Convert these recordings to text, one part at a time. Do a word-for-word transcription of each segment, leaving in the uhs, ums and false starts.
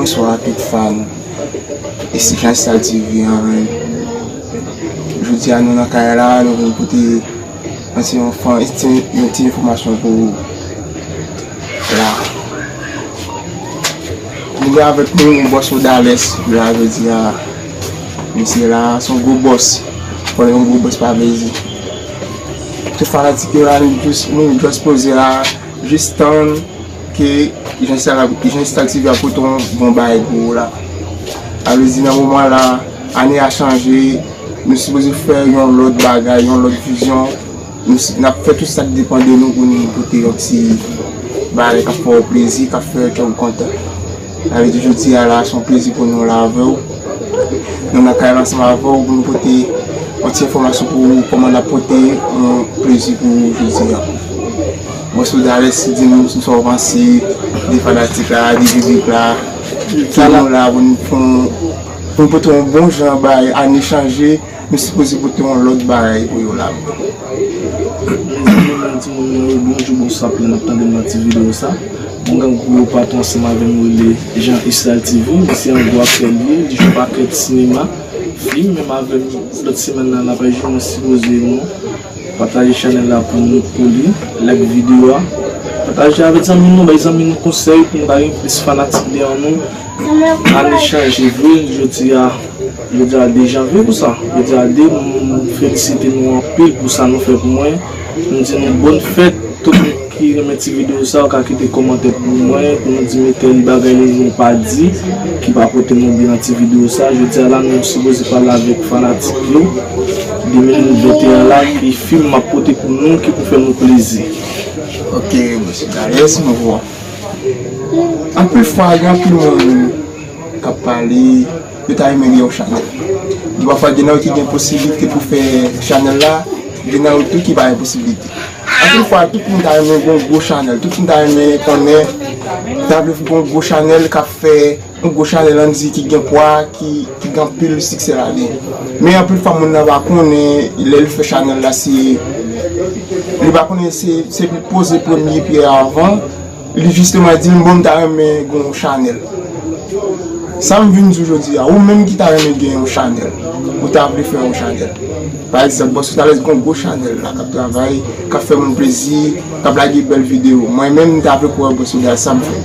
Bonswa tout fan Jean Style T V an. Jodi a nou nan kay la, nou vin pote yon ti, yon ti enfòmasyon pou ou la. Nou gen avèk nou bòs Odales la jodi a. Misye la se yon gwo bòs. Konnen yon gwo bòs pa vle di. Tout fanatik yo la, nou just, nou just poze la, jis tann ke Jean Style, Jean Style T V ap pote yon bon bagay pou ou la. Sa vle di nan moman la, ane a chanje, nou sipoze fè yon lòt bagay, yon lòt vizyon. Nou, n ap fè tout sa k depann de nou pou nou pote yon ti bagay k ap fè w plezi, k ap fè kè w kontan. Sa vle di jodi a la, se yon plezi pou nou la avè w. Nou nan kay la ansanm avè w pou nou pote yon ti enfòmasyon pou ou, kòman n ap pote yon plezi pou ou jodi a. Bòs Odales, di nou sa w panse de fanatik la, de piblik la, ke nou la pou nou fè yon, pou nou pote yon bon jan bagay, ane chanje, nou sipoze pote yon lòt bagay pou yo la. Mezanmi, mwen di moun nan yo bonjou, bonswa, paske n ap tande m nan ti videyo sa. Mwen gen gwo patwon ansanm avè m rele Jean Style T V, misye yon gwo aktè li ye, li jwe pakèt sinema, fim, menm avè m lòt semèn nan, n ap al jwe, mwen sipoze nou pataje chanèl la pou nou, pou li, like videyo a, pataje avèk zanmi nou, bay zanmi nou konsèy pou nou ka gen plis fanatik dèyè nou. Ane chanje vre, jodi a, jodi a de janvye pou sa. Jodi a de, m felisite nou anpil pou sa nou fè pou mwen. M di nou bòn fèt, tout moun ki renmen ti videyo sa, ou ka kite kòmantè pou mwen, pou nou di m tèl bagay nou pa di, ki pa pote nou byen nan ti videyo sa. Jodi a la, nou sipoze pale avèk fanatik yo de mil venteyen la, ki fim m ap pote pou nou, ki pou fè nou plezi. Ok, mesye Darius, nou vwa. Anpil fwa, gen anpil moun k ap pale, yo ta renmen gen yon chanèl. Gen pafwa, gen nan yo ki gen posiblite pou fè chanèl la, gen nan yo tou ki pa gen posiblite. Anpil fwa, tout moun ta renmen gen yon gwo chanèl, tout moun ta renmen konnen, ta vle gen yon gwo chanèl k ap fè yon gwo chanèl, ann di, ki gen pwa, ki, ki gen anpil siksè ladan l. Men anpil fwa, moun nan pa konnen, lè l fè chanèl la, se, li pa konnen se, se li poze premye pyè a avan, li jisteman di m, bon, m ta renmen gen yon chanèl. Sa m vin di w jodi a, ou menm ki ta renmen gen yon chanèl, ou ta vle fè yon chanèl. Pa egzanp, Bòs Odales gen yon gwo chanèl la, k ap travay, k ap fè moun plezi, k ap lage bèl videyo. Mwen menm, m ta vle kouwè Bòs Odales, sa m fè?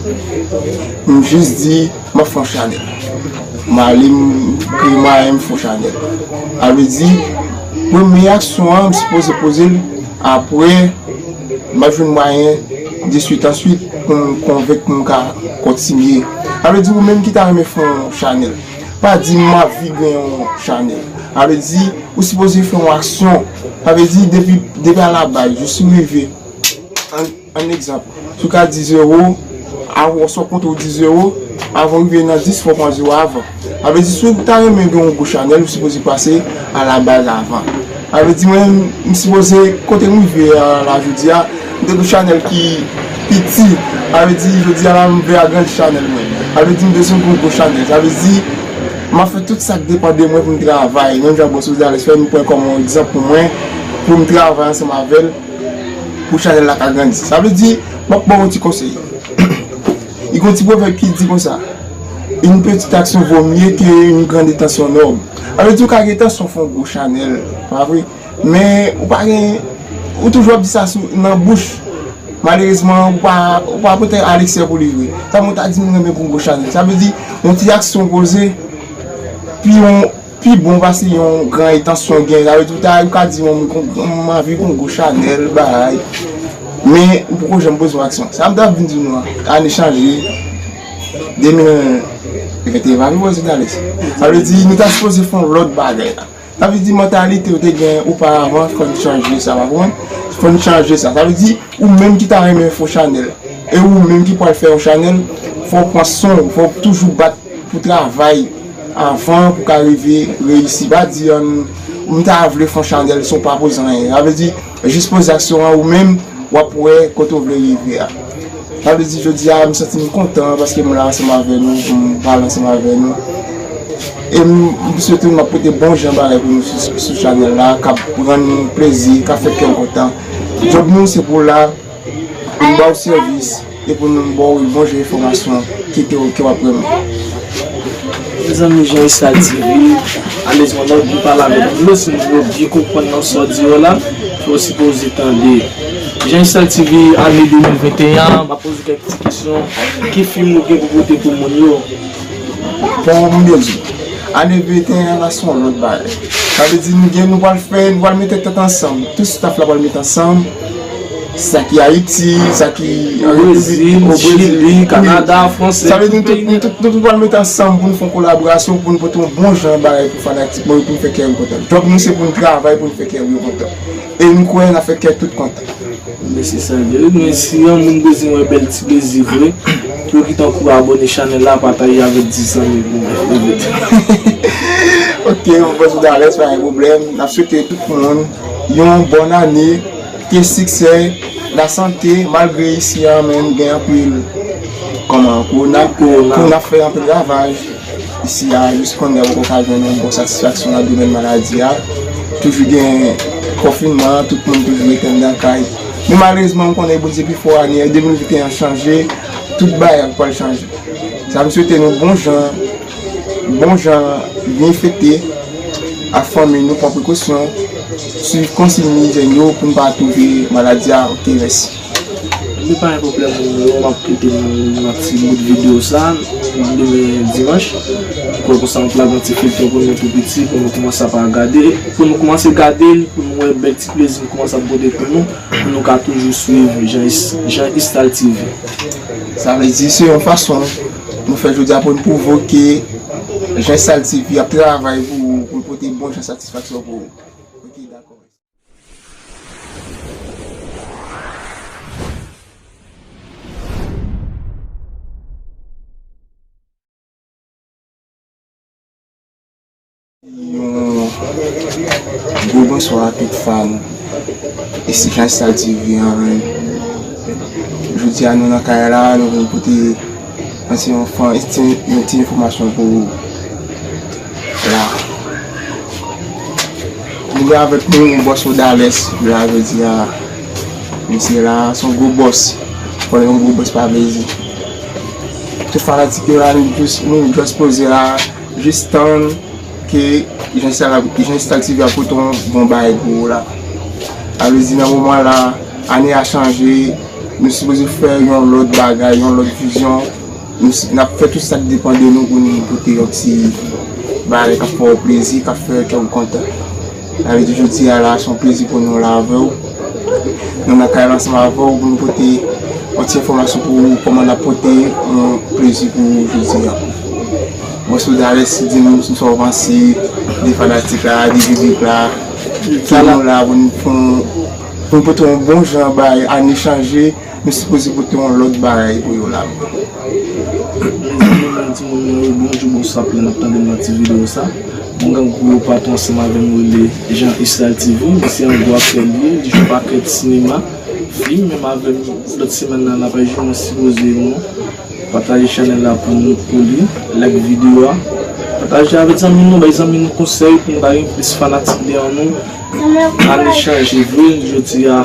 M jis di, m ap fè yon chanèl. M ale, m kreye mwayen, m fè yon chanèl. Sa vle di, premye aksyon an, m sipoze poze l, apre, m ap jwenn mwayen, de swit an swit, pou m konvenk pou m ka kontinye. Sa vle di, ou menm ki ta renmen fè yon chanèl, pa di m anvi gen yon chanèl. Sa vle di, ou sipoze fè yon aksyon. Sa vle di, depi, depi alabaz, jis ou rive, an, an egzanp, si w ka di zewo, avan, si w konte w di zewo, avan w rive nan dis, fò w pran zewo avan. Sa vle di, si w ta renmen gen yon gwo chanèl, ou sipoze pase alabaz avan. Sa vle di, mwen, m sipoze, kote m rive a la jodi a, m te gen chanèl ki piti. Sa vle di, jodi a la, m vle agrandi chanèl mwen. Sa vle di, m bezwen gen yon gwo chanèl. Sa vle di, m ap fè tout sa k depann de mwen pou m travay. Menm jan Bòs Odales fè, m pran kòm yon egzanp pou mwen, pou m travay ansanm avè l, pou chanèl la ka grandi. Sa vle di, m ap ba w yon ti konsèy. Li gen yon ti pwovèb ki di konsa, une petite action vaut mieux qu'une grande intention noble. Sa vle di, ou ka gen entansyon fè yon gwo chanèl, pa vre? Men ou pa gen, ou toujou ap di sa sou, nan bouch. Malerezman, ou pa, ou pa pote a leksè pou li vre. Sa mwen ta di, m renmen pou yon gwo chanèl. Sa vle di, yon ti aksyon poze, pi yon, pi bon pase yon gran entansyon gen. Sa vle di, ou ta, ou ka di, mwen, m, m anvi pou yon gwo chanèl, bagay. Men ou poko janm poze yon aksyon. Sa m ta vin di nou an, ane chanje, de mil venteyen pa vin poze Darius. Sa vle di, nou ta sipoze fè yon lòt bagay la. Sa vle di, mantalite ou te gen oparavan, fò n chanje sa, pa konprann? Fò n chanje sa. Sa vle di, ou menm ki ta renmen fè yon chanèl, e ou menm ki pral fè yon chanèl, fò w pran swen w, fò w toujou bat pou travay avan pou ka rive reyisi. Pa di, an, m ta vle fè yon chanèl san w pa poze anyen. Sa vle di, jis poze aksyon an ou menm, w ap wè kote w vle rive a. Sa vle di, jodi a, m santi m kontan paske m la ansanm avè nou, pou m pale ansanm avè nou. E m, m swete m ap pote bon jan bagay pou nou sou, sou chanèl la, k ap rann nou plezi, k ap fè kè w kontan. Djòb nou, se pou w la, pou n ba w sèvis, e pou nou ba w bon jan enfòmasyon ke, ke, ke w ap renmen. Mezanmi, Jean Estal T V, alèz mwen, nou byen pale avèk nou, si nou byen konprann nan sa w di yo la, fò w sipoze tande. Jean Estal T V, ane de mil venteyen, m ap poze kèk ti kesyon. Ki fim ou gen pou pote pou moun yo? Bon, m byen di, ane venteyen an la se yon lòt bagay. Sa vle di nou gen, nou pral fè, nou pral mete tèt ansanm. Tout staff la pral mete ansanm. Sa ki Ayiti, sa ki Brezil, Chili, Kanada, Franse. Sa vle di nou tout, nou tout, nou tout pral mete ansanm pou nou fè yon kolaborasyon, pou nou pote yon bon jan bagay pou fanatik mwen yo, pou nou fè kè yo kontan. Donk nou se pou nou travay pou nou fè kè yo kontan. E nou kwè n ap fè kè tout kontan. Men se sa l ye wi, men si yon moun bezwen wè bèl ti plezi vre, pou yo kite yon kou abòne chanèl la, pataje avèk dis zanmi pou mwen, vre vre. Ok, mwen panse w alèz, pa gen pwoblèm. N ap swete tout moun yon bòn ane, ke siksè, lasante, malgre isi a menm gen anpil kòman kowona, kowona ap fè anpil ravaj. Isi a, jis kounye a poko ka jwenn yon bon satisfaksyon nan domèn maladi a. Toujou gen konfinman, tout moun toujou rete anndan kay. Men malerezman, m konnen Bondye pi fò, ane de mil venteyen an chanje, tout bagay pral chanje. Sa m swete nou bon jan, bon jan, byen fete ak fanmi nou, pran prekosyon, swiv konsiy ijyèn yo pou n pa atwope maladi a. Ok, mèsi. Li pa gen pwoblèm, m ap kite nou nan ti bout videyo sa demen dimanch. Pou konsa m ap lage yon ti filtè pou nou tou piti, pou nou kòmanse ap gade, pou nou kòmanse gade l, pou nou wè bèl ti plezi m kòmanse ap pote pou nou, pou nou ka toujou swiv Jean Is- Jean Estal T V. Sa vle di se yon fason nou fè jodi a pou n pwouve ke Jean Estal T V ap travay pou ou, pou l pote bon jan satisfaksyon pou ou. Ok, dakò. Yon gwo bonswa a tout fan Jean Estal T V an. Jodi a nou nan kay la, nou vin pote yon ti, yon ti, yon ti enfòmasyon pou ou la. Nou gen avèk nou bòs Odales la jodi a. Misye la se yon gwo bòs. Konnen yon gwo bòs pa vle di. Tout fanatik yo la, nou jis, nou jis poze la, jis tann ke Jean Estal, Jean Estal T V ap pote yon bon bagay pou ou la. Sa vle di nan moman la, ane a chanje, nou sipoze fè yon lòt bagay, yon lòt vizyon. Nou, n ap fè tout sa k depann de nou pou nou pote yon ti bagay k ap fè w plezi, k ap fè kè w kontan. Sa vle di jodi a la, se yon plezi pou nou la avè w. Nou nan kay la ansanm avè w pou nou pote yon ti enfòmasyon pou ou, kòman n ap pote yon plezi pou ou jodi a. Bòs Odales, di nou sa w panse de fanatik la, de piblik la, ke nou la pou nou, pou nou pote yon bon jan bay ane chanje. Nou sipoze pote yon lòt bagay pou yo la. Mezanmi, mwen di moun mwen yo bonjou, bonswa, pou n ap tande m nan ti videyo sa. Mwen gen gwo patwon ansanm avè m rele Jean Estal T V. Misye yon gwo aktè li ye, li jwe pakèt sinema, fim, menm avè m lòt semèn nan, n ap jwe, mwen sipoze nou pataje chanèl la pou nou, pou li, like videyo a. Pataje avèk zanmi nou, bay zanmi nou konsèy pou nou ka gen plis fanatik dèyè nou. Ane chanje vre, jodi a,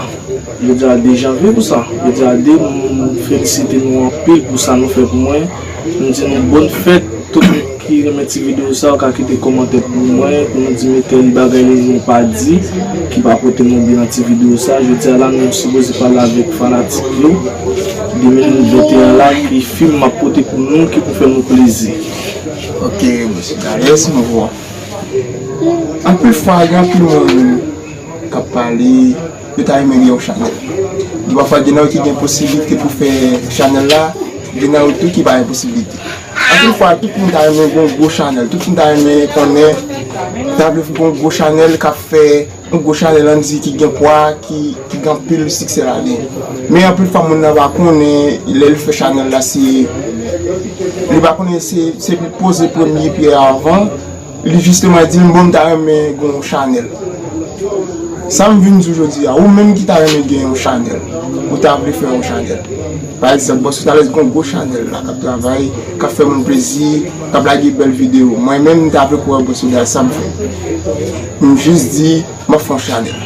jodi a de janvye pou sa. Jodi a de, m felisite nou anpil pou sa nou fè pou mwen. M di nou bòn fèt, tout moun ki renmen ti videyo sa, ou ka kite kòmantè pou mwen, pou nou di m tèl bagay nou pa di, ki pa pote nou byen nan ti videyo sa. Jodi a la, nou sipoze pale avèk fanatik yo. De mil venteyen la, ki fim m ap pote pou nou, ki pou fè nou plezi. Ok, mesye Darius, nou vwa. Anpil fwa, gen anpil moun k ap pale, yo ta renmen gen yon chanèl. Gen pafwa, gen nan yo ki gen posiblite pou fè chanèl la, gen nan yo tou ki pa gen posiblite. Anpil fwa, tout moun ta renmen gen yon gwo chanèl, tout moun ta renmen konnen, ta vle gen yon gwo chanèl k ap fè, yon gwo chanèl, ann di, ki gen pwa, ki, ki gen anpil siksè ladan l. Men anpil fwa, moun nan pa konnen, lè l fè chanèl la, se, li pa konnen se, se li poze premye pyè a avan, li jisteman di m, bon, m ta renmen gen yon chanèl. Sa m vin di w jodi a, ou menm ki ta renmen gen yon chanèl, ou ta vle fè yon chanèl. Pa egzanp, Bòs Odales gen yon gwo chanèl la, k ap travay, k ap fè moun plezi, k ap lage bèl videyo. Mwen menm, m ta vle pou wè Bòs Odales, sa m fè. M jis di, m ap fè yon chanèl.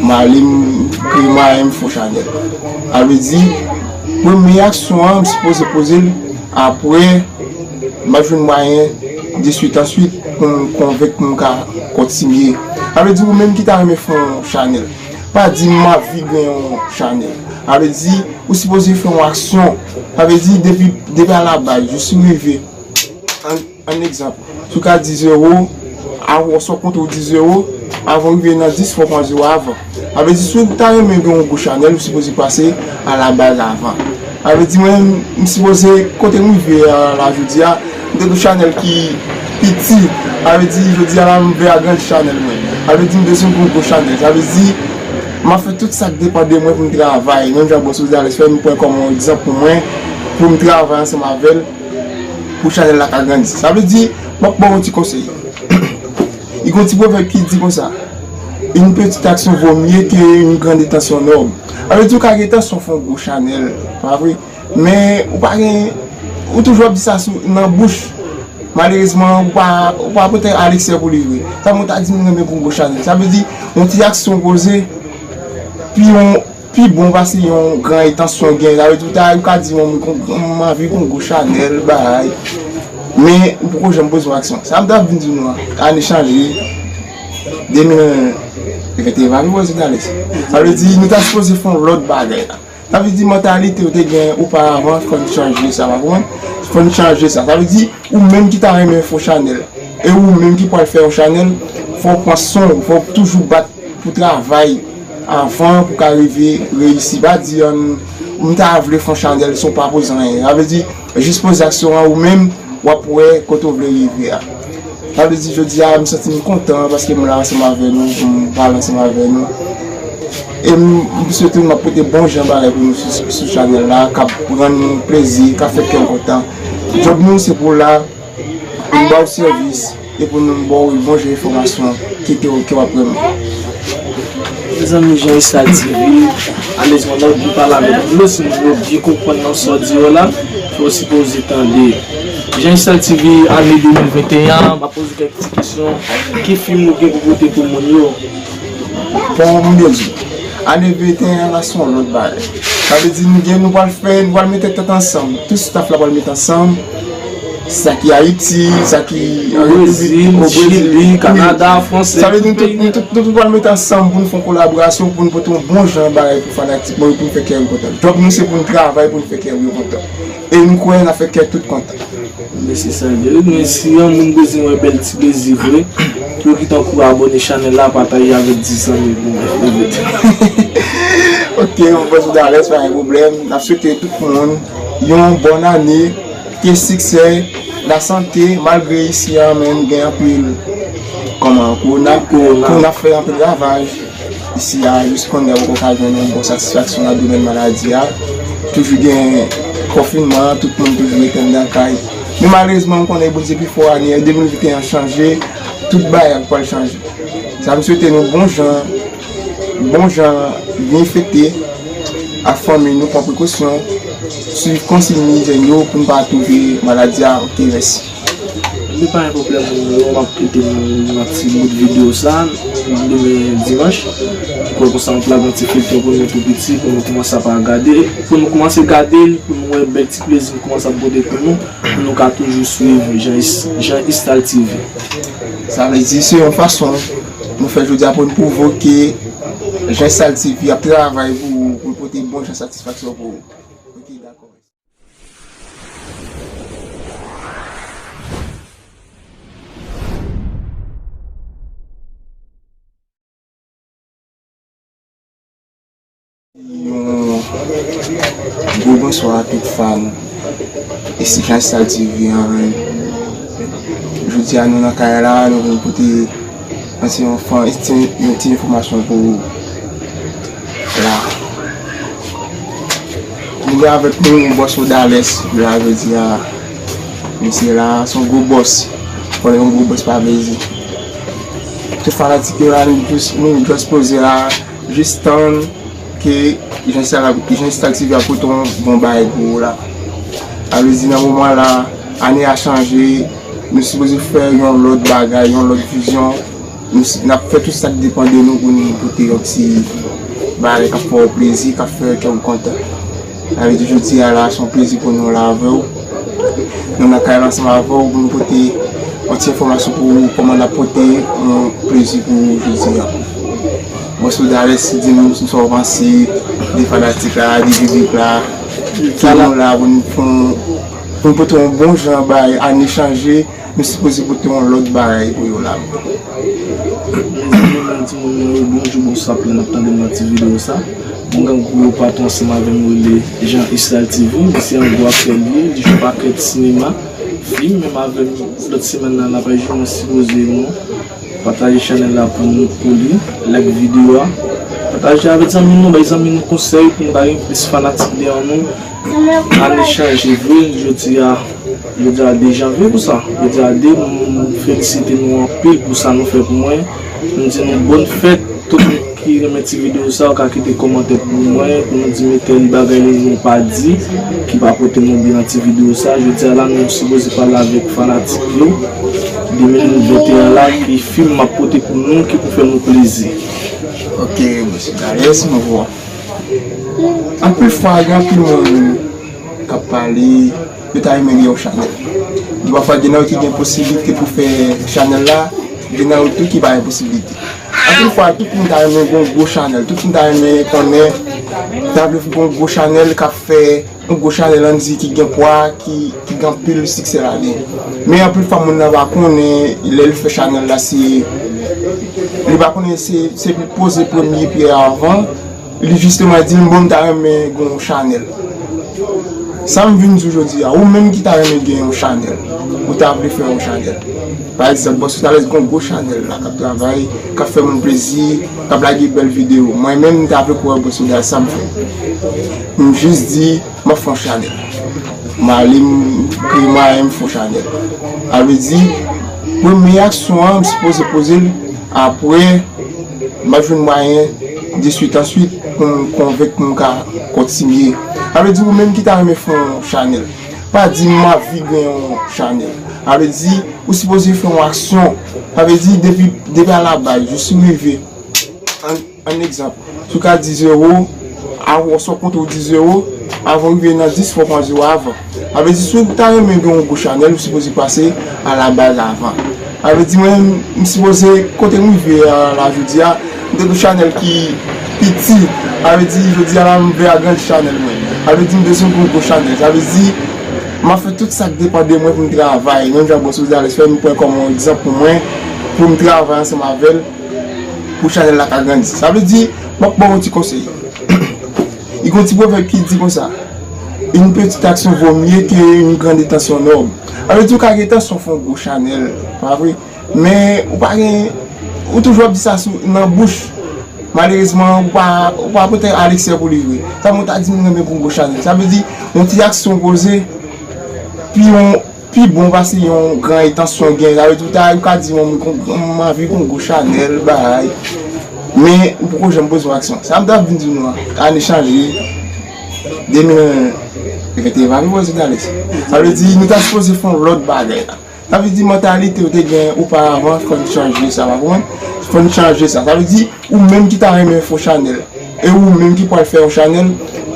M ale, m kreye mwayen, m fè yon chanèl. Sa vle di, premye aksyon an, m sipoze poze l apre M ap jwenn mwayen deswit answit pou m konvenk pou m ka kontinye. Sa vle di ou menm ki ta renmen fè yon chanèl, pa di m anvi gen yon chanèl. Sa vle di ou sipoze fè yon aksyon. Sa vle di depi, depi a la baz, jis ou rive. An, an egzanp, si w ka di zero, a w sa w konte w di zero, avan w rive nan dis, fò w pran zero avan. Sa vle di, si w ta renmen gen yon gwo chanèl, ou sipoze pase a la baz avan. Sa vle di, mwen, m sipoze, kote m rive a la jodi a, m te gen chanèl ki piti. Sa vle di, jodi a la, m vle agrandi chanèl mwen. Sa vle di, m bezwen gen yon gwo chanèl. Sa vle di, m ap fè tout sa k depann de mwen pou m travay. Menm jan Bòs Odales fè, m pran kòm yon egzanp pou mwen, pou m travay ansanm avè l, pou chanèl la ka grandi. Sa vle di, m ap ba w yon ti konsèy. Li gen yon ti pwovèb ki di konsa, une petite action vaut mieux qu'une grande intention noble. Sa vle di, ou ka gen entansyon fè yon gwo chanèl, pa vre? Men, ou pa gen, ou toujou ap di sa sou, nan bouch. Malerezman, ou pa, ou pa pote a leksè pou li vre. Sa mwen ta di, m renmen pou yon gwo chanèl. Sa vle di, yon ti aksyon poze, pi yon pi bon pase yon gran entansyon gen. Sa vle di, ou ta, ou ka di, mwen, m, m anvi pou yon gwo chanèl, bagay. Men, ou poko janm poze yon aksyon. Sa m t ap vin di nou an, ane chanje, de mil venteyen pa vin poze Dalès. Sa vle di, nou ta sipoze fè yon lòt bagay la. Sa vle di, mantalite ou te gen oparavan, fò n chanje sa, w konprann? Fò n chanje sa. Sa vle di, ou menm ki ta renmen fè yon chanèl, e ou menm ki pral fè yon chanèl, fò w pran swen w, fò w toujou bat pou travay avan pou ka rive reyisi. Pa di, an, m ta vle fè yon chanèl san w pa poze anyen. Sa vle di, jis poze aksyon an ou menm, w ap wè kote w vle rive a. Sa vle di, jodi a, m santi m kontan paske m la ansanm avè nou, pou m pale ansanm avè nou. E m, m swete m ap pote bon jan bagay pou nou sou, sou chanèl la, k ap rann nou plezi, k ap fè kè w kontan. Djòb nou, se pou w la, pou n ba w sèvis e pou nou ba w bon jan enfòmasyon ki te, ke w ap renmen. Mezanmi, Jean Estal T V, alèz mwen, nou pale avèk nou, si nou byen konprann nan sa w di yo la, fò w sipoze tande. Jean Estal T V, ane de mil venteyen an, m ap poze kèk ti kesyon. Ki fim ou gen pou pote pou moun yo? Bon, m byen di, ane venteyen an la se yon lòt bagay. Sa vle di nou gen, nou pral fè, nou pral mete tèt ansanm. Tout staff la pral mete ansanm. Sa ki Ayiti, sa ki an Repiblik, o Brezil, Chili, Kanada, Franse, sa vle di nou tout, nou tout, nou tout pral mete ansanm pou nou fè yon kolaborasyon, pou nou pote yon bon jan bagay pou fanatik mwen yo, pou nou fè kè yo kontan. Djòb nou se pou nou travay, pou nou fè kè yo kontan. E m kwè n ap fè kè tout kontan. Men se sa l ye wi, men si yon moun bezwen wè bèl ti plezi vre, pou yo kite yon kou abòne chanèl la, pataje avèk dis zanmi pou mwen vre vre. Ok, mwen panse w ta alèz, pa gen pwoblèm. N ap swete tout moun yon bòn ane, ke siksè, lasante, malgre isi a menm gen anpil, kòman, kowona, kowona fè anpil ravaj. Isi a, jis kounye a poko ka jwenn yon bon satisfaksyon nan domèn maladi a. Toujou gen konfinman, tout moun toujou rete anndan kay. Men malerezman, m konnen Bondye pi fò, ane de mil venteyen an chanje, tout bagay pral chanje. Sa m swete nou bon jan, bon jan byen fete ak fanmi nou, pran prekosyon, swiv konsiy ijyèn yo pou n pa twouve maladi a. Ok, mèsi. Li pa gen pwoblèm, moun yo, m ap kite nou yon ti bout videyo sa, demen dimanch. Pou konsa, m ap lage yon ti feyton pou nou tou piti, pou nou kòmanse ap gade, pou nou kòmanse gade l, pou nou wè bèl ti plezi m kòmanse ap pote pou nou, pou nou ka toujou swiv Jean Is-, Jean Istal T V. Sa vle di, se yon fason nou fè jodi a pou nou pwouve ke Jean Istal T V ap travay pou, pou l pote bon jan satisfaksyon pou ou. Ok, dakò. Yon gwo bonswa a tout fan Jean Istal T V an. Jodi a nou nan kay la, nou vin pote yon ti, yon fan-, ti, yon ti enfòmasyon pou ou la. Nou gen avèk nou Bòs Odales la, jodi a. Misye la, se yon gwo bòs. Konnen yon gwo bòs pa vle di. Tout fanatik yo la, nou jis, nou jis poze la, jis tann ke Jean Istal, Jean Istal T V ap pote yon bon bagay pou ou la. Sa vle di nan moman la, ane a chanje, nou sipoze fè yon lòt bagay, yon lòt vizyon. Nou s-, n ap fè tout sa k depann de nou pou nou pote yon ti bagay k ap fè w plezi, k ap fè kè w kontan. Sa vle di jodi a la, se yon plezi pou nou la avè w. Nou nan kay la ansanm avè w pou nou pote yon ti enfòmasyon pou ou, kòman n ap pote yon plezi pou ou jodi a. Bòs Odales, di nou sa w panse de fanatik la, de piblik la. Ki nou la pou n, pou n, pou n pote yon bon jan bay, ane chanje, nou sipoze pote yon lòt bagay pou yo la. Mezanmi, mwen di moun yo bonjou, bonswa, pou n ap tande m nan ti videyo sa. Mwen gen gwo patwon ansanm avè m rele Jean Israel T V, li se yon gwo aktè li ye, li jwe pakèt sinema, fim, menm avè m lòt semèn nan, n ap jwe, mwen sipoze nou pataje chanèl la pou nou, pou li, like videyo a, pataje avèk zanmi nou, bay zanmi nou konsèy pou nou pa gen plis fanatik dèyè nou. Ane chanje vre, jodi a, jodi a de janvye pou sa. Jodi a de, m felisite nou anpil pou sa nou fè pou mwen. M di nou bòn fèt, tout moun ki renmen ti videyo sa, ou ka kite kòmantè pou mwen, pou nou di m tèl bagay nou pa di, ki pa pote nou byen nan ti videyo sa. Jodi a la, nou sipoze pale avèk fanatik yo. De mil venteyen la, ki fim m ap pote pou nou, ki pou fè nou plezi. Ok, mesye Darius, mwen wè. Anpil fwa, gen anpil moun k ap pale, yo ta renmen gen yon chanèl. Gen pafwa, gen nan yo ki gen posiblite pou fè chanèl la, gen nan yo tou ki pa gen posiblite. Anpil fwa, tout moun ta renmen gen yon gwo chanèl, tout moun ta renmen konnen, ta vle gen yon gwo chanèl k ap fè, yon gwo chanèl, ann di, ki gen pwa, ki, ki gen anpil siksè ladan l. Men anpil fwa, moun nan pa konnen, lè l fè chanèl la, se, li pa konnen se, se li poze premye pyè a avan, li jisteman di m, bon, m ta renmen gen yon chanèl. Sa m vin di w jodi a, ou menm ki ta renmen gen yon chanèl, ou ta vle fè yon chanèl. Pa egzanp, Bòs Odales gen yon gwo chanèl la k ap travay, k ap fè moun plezi, k ap lage bèl videyo. Mwen menm, m ta vle kwè Bòs Odales, sa m fè? M jis di, m ap fè yon chanèl. M ale, m kreye mwayen, m fè yon chanèl. Sa vle di, premye aksyon an, m sipoze poze l, apre, m ap jwenn mwayen, diswit answit, pou m konvenk m ka kontinye. Sa vle di, ou menm ki ta renmen fè yon chanèl, pa di m anvi gen yon chanèl. Sa vle di, ou sipoze fè yon aksyon. Sa vle di, depi, depi alabaz, jis ou rive. Ann, ann egzanp, si w ka di zewo, avan, si w konte w di zewo, avan w rive nan dis, fò w pran zewo avan. Sa vle di, si w ta renmen gen yon gwo chanèl, ou sipoze pase alabaz avan. Sa vle di, mwen, m sipoze, kote m rive a la jodi a, m te gen yon chanèl ki piti. Sa vle di, jodi a la, m vle agrandi chanèl mwen. Sa vle di, m bezwen gen yon gwo chanèl. Sa vle di, m ap fè tout sa k depann de mwen pou m travay. Menm jan Bòs Odales fè, m pran kòm yon egzanp pou mwen, pou m travay ansanm avè l, pou chanèl la ka grandi. Sa vle di, m ap ba w yon ti konsèy. Li gen yon ti pwovèb ki di konsa, une petite action vaut mieux qu'une grande intention noble. Sa vle di, ou ka gen entansyon fè yon gwo chanèl, pa vre? Men ou pa gen, ou toujou ap di sa sou, nan bouch. Malerezman, ou pa, ou pa pote a leksè pou livre. Sa mwen ta di m renmen pou yon gwo chanèl. Sa vle di, yon ti aksyon poze, pi yon, pi bon pase yon gran entansyon gen. Sa vle di, ou ta, ou ka di, mwen, mwen, mwen anvi pou yon gwo chanèl, bagay. Men, ou poko janm poze yon aksyon. Sa m ta vin di nou an, ane chanje, de mil venteyen pa vin poze Darius. Sa vle di, nou ta sipoze fè yon lòt bagay la. Sa vle di, mantalite ou te gen oparavan, fò n chanje sa, pa konprann? Fò n chanje sa. Sa vle di, ou menm ki ta renmen fè yon chanèl, e ou menm ki pral fè yon chanèl,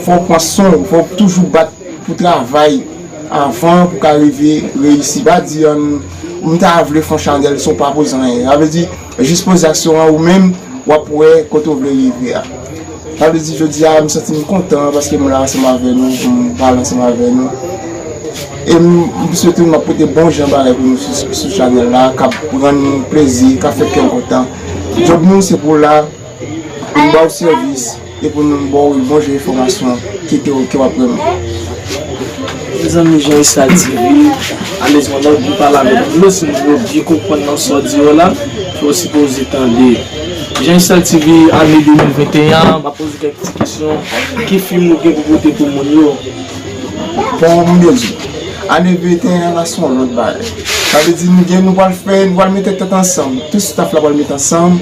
fò w pran swen w, fò w toujou bat pou travay avan pou ka rive reyisi. Pa di, ann, m ta vle fè yon chanèl san w pa poze anyen. Sa vle di, jis poze aksyon an ou menm, w ap wè kote w vle rive a. Sa vle di, jodi a, m santi m kontan paske m la ansanm avè nou, pou m pale ansanm avè nou. E m, m swete m ap pote bon jan bagay pou nou sou, sou chanèl la, k ap rann nou plezi, k ap fè kè w kontan. Djòb nou, se pou w la, pou n ba w sèvis, e pou nou ba w bon jan enfòmasyon ki te, ke w ap renmen. Mezanmi, Jean Israel T V, alèz mwen nan byen pale avèk nou, si nou byen konprann nan sa w di yo la, ke w sipoze tande. Jean Israel T V, ane de mil venteyen an, m ap poze kèk ti kesyon. Ki fim ou gen pou pote pou moun yo? Bon, m byen di, ane venteyen an la se yon lòt bagay. Sa vle di, nou gen, nou pral fè, nou pral mete tèt ansanm. Tout staff la pral mete ansanm.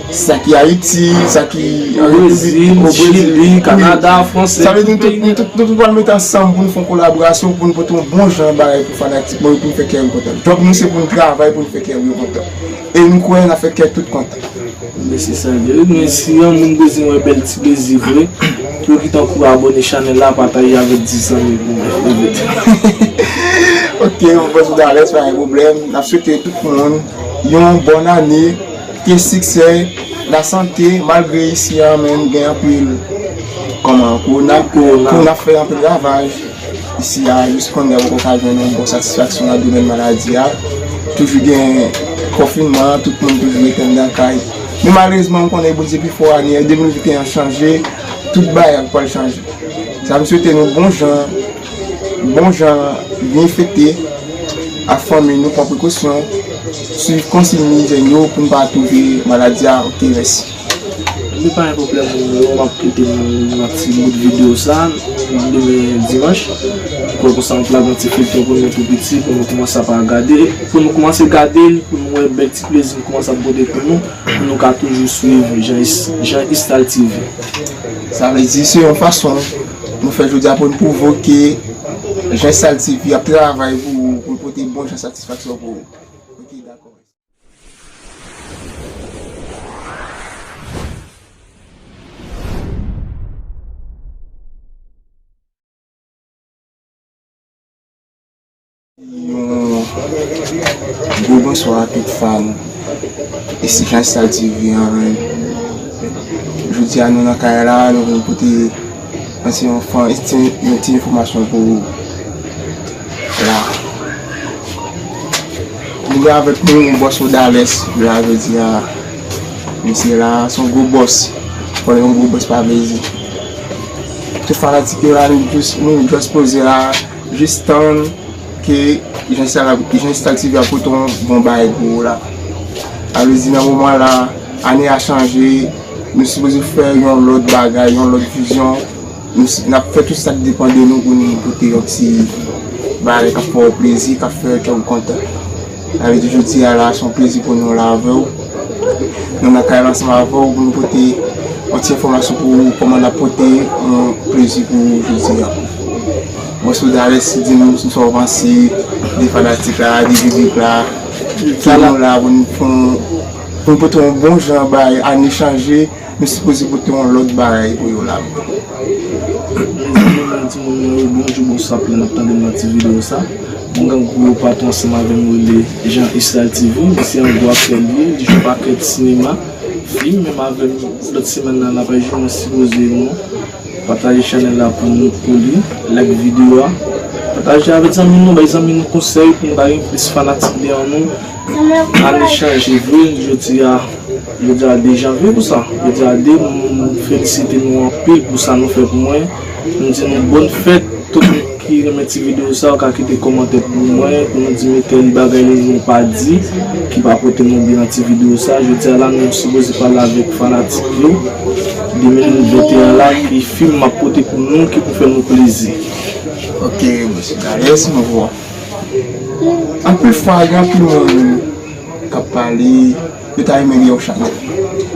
Sa ki Ayiti, sa ki an Repiblik, o Brezil, Chili, Kanada, Frans, sa vle di nou tout, nou tout, nou tout pral mete ansanm pou nou fè yon kolaborasyon, pou nou pote yon bon jan bagay pou fanatik mwen yo, pou nou fè kè yo kontan. Djòb nou se pou nou travay, pou nou fè kè yo kontan. E nou kwè n ap fè kè tout kontan. Men se sa l ye wi, men si yon moun bezwen wè bèl ti plezi vre, pou yo kite yon kou abòne chanèl la, pataje avèk dis zanmi pou mwen. Ok, mon frè Sodales, pa gen pwoblèm. N ap swete tout moun yon bòn ane, ke siksè, lasante, malgre isi a menm gen anpil kòman, kowona, kowona ap fè anpil ravaj isi a, jis kounye a poko ka jwenn yon bon satisfaksyon nan domèn maladi a. Toujou gen konfinman, tout moun toujou rete anndan kay. Men malerezman, m konnen Bondye pi fò, ane de mil venteyen an chanje, tout bagay pral chanje. Sa m swete nou bon jan, bon jan, byen fete ak fanmi nou, pran prekosyon, swiv konsiy ijyèn yo pou n pa attrape maladi a. Ok, mèsi. Li pa gen pwoblèm, nimewo m ap kite nou yon ti bout videyo sa, demen dimanch. Pou konsa m ap lage yon ti feyton pou nou tou piti, pou nou kòmanse ap gade, pou nou kòmanse gade l, pou nou wè bèl ti plezi m kòmanse ap pote pou nou, pou nou ka toujou swiv Jean Is-, Jean Istal T V. Sa vle di se yon fason nou fè jodi a pou n pwouve ke Jean Istal T V ap travay pou ou, pou l pote bon jan satisfaksyon pou ou. Ok, dakò. Yon gwo bonswa a tout fan Jean Istal T V an. Jodi a nou nan kay la, nou vin pote yon ti, yon ti, yon ti enfòmasyon pou ou la. Nou gen avèk nou bòs Odales, jodi a, misye la, se yon gwo bòs. Konnen yon gwo bòs pa vle di tout fanatik yo la, nou jis, nou jis poze la, jis tann ke Jean Istal, Jean Istal T V ap pote yon bon bagay pou ou la. Sa vle di nan moman la, ane a chanje, nou sipoze fè yon lòt bagay, yon lòt vizyon. Nou s-, n ap fè tout sa k depann de nou pou nou pote yon ti bagay k ap fè w plezi, k ap fè kè w kontan. Sa vle di jodi a la, se yon plezi pou nou la avè w. Nou nan kay la ansanm avè w pou nou pote yon ti enfòmasyon pou ou, kòman n ap pote yon plezi pou ou jodi a. Bòs Odales, di nou sa w panse de fanatik la, de piblik la. Ki nou la pou nou, pou nou, pou nou pote yon bon jan bay ane chanje, nou sipoze pote yon lòt bagay pou yo la. Mezanmi, timoun mwen yo, bonjou, bonswa, pou n ap tande m nan ti videyo sa. Mwen gen gwo patwon ansanm avè m rele Jean Istal T V, misye yon gwo aktè li ye, li jwe pakèt sinema, fim, menm avè m lòt semèn nan, n ap jwe, mwen sipoze nou pataje chanèl la pou nou, pou li, like videyo a, pataje avèk zanmi nou, bay zanmi nou konsèy pou nou ka gen plis fanatik dèyè nou. Ane chanje vre, jodi a, jodi a de janvye pou sa. Jodi a de, m felisite nou anpil pou sa nou fè pou mwen. M di nou bòn fèt, tout moun ki renmen ti videyo sa, ou ka kite kòmantè pou mwen, pou nou di m tèl bagay nou pa di, ki pa pote nou byen nan ti videyo sa. Jodi a la, nou sipoze pale avèk fanatik yo. De mil venteyen la, ki fim m ap pote pou nou, ki pou fè nou plezi. Ok, mesye Darius, nou vwa. Anpil fwa, gen anpil moun k ap pale, yo ta renmen gen yon chanèl.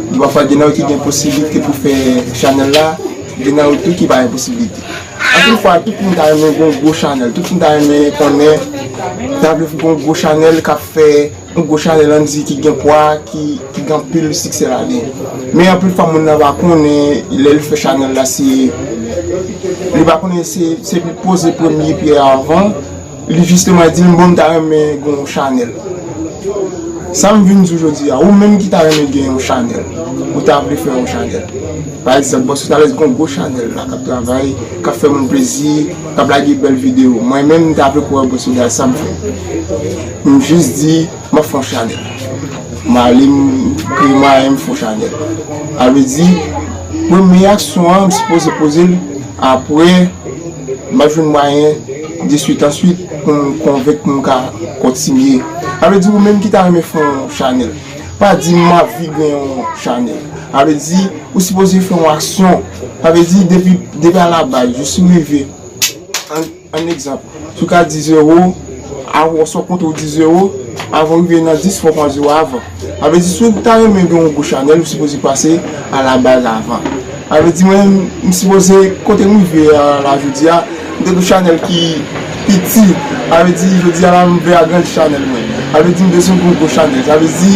Gen pafwa gen nan yo ki gen posiblite pou fè chanèl la, gen nan yo tou ki pa gen posiblite. Anpil fwa, tout moun ta renmen gen yon gwo chanèl, tout moun ta renmen konnen, ta vle gen yon gwo chanèl k ap fè, yon gwo chanèl ann di ki gen pwa, ki, ki gen anpil siksè ladan l. Men anpil fwa moun nan pa konnen, lè l fè chanèl la, se, li pa konnen se, se li poze premye pyè a avan, li jisteman di m, bon, m ta renmen gen yon chanèl. Sa m vin di w jodi a, ou menm ki ta renmen gen yon chanèl, ou ta vle fè yon chanèl. Pa egzanp, Bòs Odales gen yon gwo chanèl la, k ap travay, k ap fè moun plezi, k ap lage bèl videyo. Mwen menm, m ta vle kwè Bòs Odales, sa m fè. M jis di, m ap fè yon chanèl. M ale, m kreye mwayen, m fè yon chanèl. Sa vle di, premye aksyon an, m sipoze poze l, apre, m ap jwenn mwayen, diswit answit, pou m konvenk pou m ka kontinye. Sa vle di, ou menm ki ta renmen fè yon chanèl, pa di m anvi gen yon chanèl. Sa vle di, ou sipoze fè yon aksyon. Sa vle di, depi, depi alabaz, jis ou rive. Ann, ann egzanp, si w ka di zewo, avan w sot konte w di zewo, avan w rive nan dis, fò w pran zewo avan. Sa vle di, si w ta renmen gen yon gwo chanèl, ou sipoze pase alabaz avan. Sa vle di, mwen, m sipoze, kote m rive a la jodi a, m te gen yon chanèl ki piti. Sa vle di, jodi a la, m vle agrandi chanèl mwen. Sa vle di, m bezwen gen yon gwo chanèl. Sa vle di,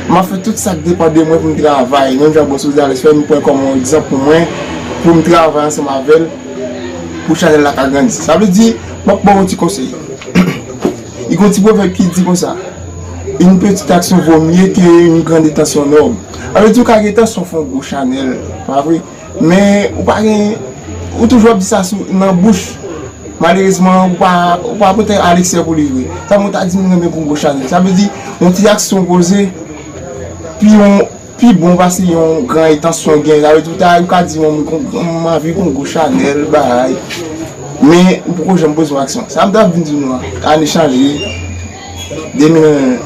m ap fè tout sa k depann de mwen pou m travay. Menm jan Bòs Odales fè, m pran kòm yon egzanp pou mwen, pou m travay ansanm avè l, pou chanèl la ka grandi. Sa vle di, m ap ba w yon ti konsèy. Li gen yon ti pwovèb ki di konsa, une petite action vaut mieux qu'une grande intention noble. Sa vle di ou ka gen entansyon fè yon gwo chanèl, pa vre? Men ou pa gen, ou toujou ap di sa sou, nan bouch. Malerezman, ou pa, ou pa pote a leksè pou li vre. Sa mwen ta di m renmen pou yon gwo chanèl. Sa vle di, yon ti aksyon poze, pi yon, pi bon pase yon gran entansyon gen. Sa vle di, ou ta, ou ka di, mwen, mwen, mwen anvi pou yon gwo chanèl, bagay. Men, ou poko janm poze yon aksyon. Sa m ta vin di nou an, ane chanje, de mil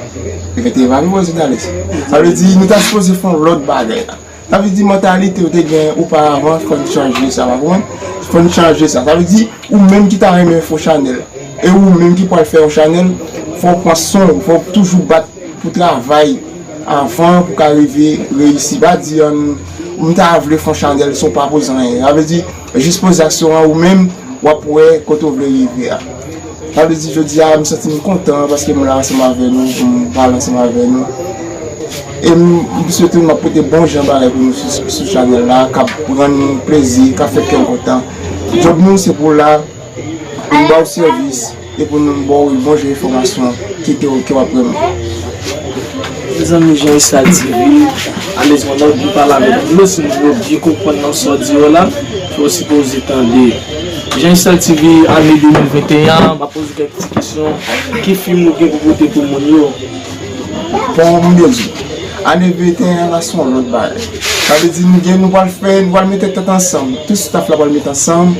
venteyen pa vin poze Dalès. Sa vle di, nou ta sipoze fè yon lòt bagay la. Sa vle di mantalite ou te gen oparavan, fò n chanje sa, w ap konprann? Fò n chanje sa. Sa vle di, ou menm ki ta renmen fè yon chanèl, e ou menm ki pral fè yon chanèl, fò w pran swen w, fò w toujou bat pou travay avan pou ka rive reyisi. Pa di, an, m ta vle fè yon chanèl san w pa poze anyen. Sa vle di, jis poze aksyon an ou menm, w ap wè kote w vle rive a. Sa vle di, jodi a, m santi m kontan paske m la ansanm avè nou, pou m pale ansanm avè nou. E m, m swete m ap pote bon jan bagay pou nou sou, sou chanèl la, k ap rann nou plezi, k ap fè kè w kontan. Djòb nou, se pou w la, pou n ba w sèvis, e pou nou ba w bon jan enfòmasyon ki te, ke w ap renmen. Mezanmi, Jean Estal T V, alèz mwen nan byen pale avèk nou, si nou byen konprann nan sa w di yo la, fò w sipoze tande. Jean Estal T V, ane de mil venteyen an, m ap poze kèk ti kesyon. Ki fim ou gen pou pote pou moun yo? Bon, m byen di, ane venteyen an la se yon lòt bagay. Sa vle di nou gen, nou pral fè, nou pral mete tèt ansanm. Tout staff la pral mete ansanm.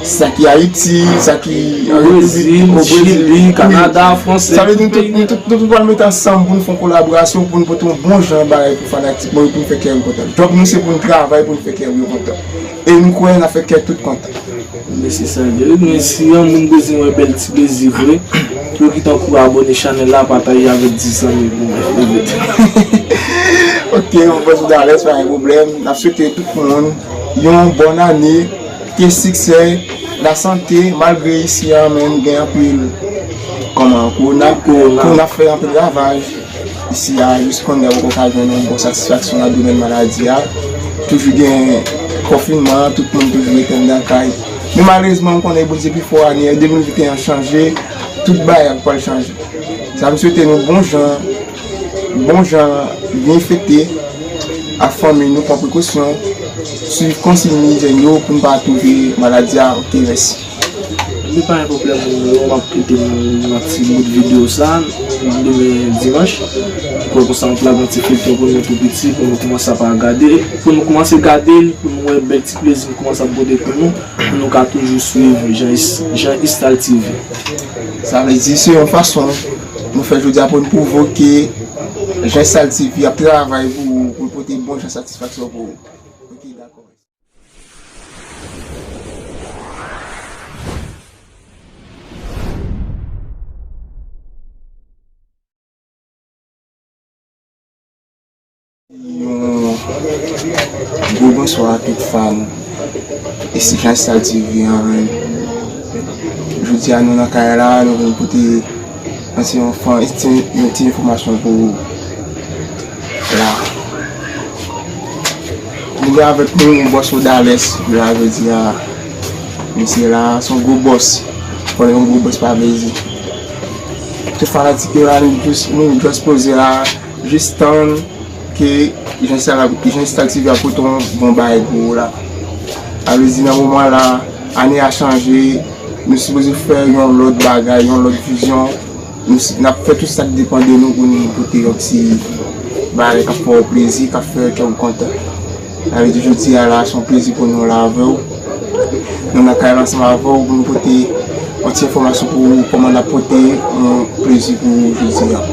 Sa ki Ayiti, sa ki an Repiblik, Brezil, o Brezil, Chili, wi. Kanada, Frans, sa vle di nou tout, nou tout, nou tout pral mete ansanm pou nou fè yon kolaborasyon, pou nou pote yon bon jan bagay pou fanatik mwen yo, pou nou fè kè yo kontan. Djòb nou se pou nou travay, pou nou fè kè yo kontan. E nou kwè n ap fè kè tout kontan. Men se sa l ye wi, men si yon moun bezwen wè bèl ti plezi vre, pou yo kite yon kou abòne chanèl la, pataje avèk dis zanmi pou mwen, vre vre. Ok, mwen panse w ta alèz, pa gen pwoblèm. N ap swete tout moun yon bòn ane, ke siksè, lasante, malgre isi a menm gen anpil, kòman, kowona, kowona, kowona fè anpil ravaj. Isi a, jis kounye a, poko ka jwenn yon bon satisfaksyon nan domèn maladi a. Toujou gen konfinman, tout moun toujou rete anndan kay. Men malerezman, m konnen Bondye pi fò, ane de mil venteyen an chanje, tout bagay pral chanje. Sa m swete nou bon jan, bon jan byen fete ak fanmi nou, pran prekosyon, swiv konsiy ijyèn yo pou n pa atwope maladi a. Ok, mèsi. Ebyen pa gen pwoblèm, moun yo, m ap kite nou nan ti bout videyo sa, demen dimanch. M kwè konsa m ap lage yon ti feyton pou nou tou piti, pou nou kòmanse ap gade, pou nou kòmanse gade l, pou nou wè bèl ti plezi m kòmanse ap pote pou nou, pou nou ka toujou swiv Jean Is-, Jean Estal T V. Sa vle di, se yon fason nou fè jodi a pou nou pwouve ke Jean Estal T V ap travay pou, pou l pote bon jan satisfaksyon pou ou. Ok, dakò. Yon gwo bonswa a tout fan Jean Estal T V an. Jodi a nou nan kay la, nou vin pote yon ti enfò-, ti, yon ti enfòmasyon pou ou la. Nou gen avèk nou yon bòs Odales, jodi a, misye la, se yon gwo bòs. Konnen yon gwo bòs pa vle di. Tout fanatik yo la, nou jis, nou jis poze la, jis tann ke Jean Estal, Jean Estal T V ap pote yon bon bagay pou ou la. Sa vle di nan moman la, ane a chanje, nou sipoze fè yon lòt bagay, yon lòt vizyon. Nou s-, n ap fè tout sa k depann de nou pou nou pote yon ti bagay k ap fè w plezi, k ap fè kè w kontan. Sa vle di jodi a la, se yon plezi pou nou la avè w. Nou nan kay la ansanm avè w pou nou pote yon ti enfòmasyon pou ou, kòman n ap pote yon plezi pou ou jodi a.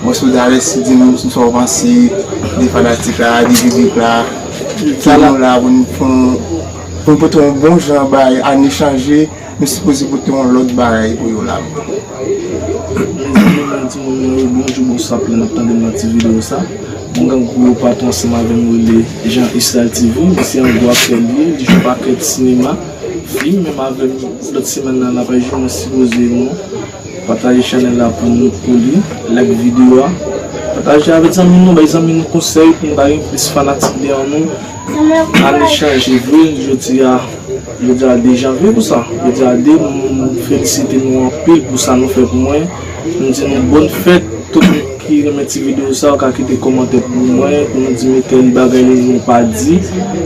Bòs Odales, di nou sa w panse de fanatik la, de piblik la, ke nou la pou nou, pou nou, pou nou pote yon bon jan bay, ane chanje, nou sipoze pote yon lòt bagay pou yo la. Mezanmi, mwen di moun mwen yo bonjou, bonswa, pou n ap tande m nan ti videyo sa. Mwen gen gwo patwon ansanm avè m rele Jean Estal T V, misye yon gwo aktè li ye, li jwe pakèt sinema, fim, menm avè m lòt semèn nan, n ap jwe, mwen sipoze nou pataje chanèl la pou nou, pou li, like videyo a, pataje avèk zanmi nou, bay zanmi nou konsèy pou nou ka gen plis fanatik dèyè nou. Ane chanje vre, jodi a, jodi a de janvye pou sa. Jodi a de, m, m, Felisite nou anpil pou sa nou fè pou mwen. M di nou bòn fèt. Tout moun ki renmen ti videyo sa, ou ka kite kòmantè pou mwen, pou nou di m te di bagay li nou pa di,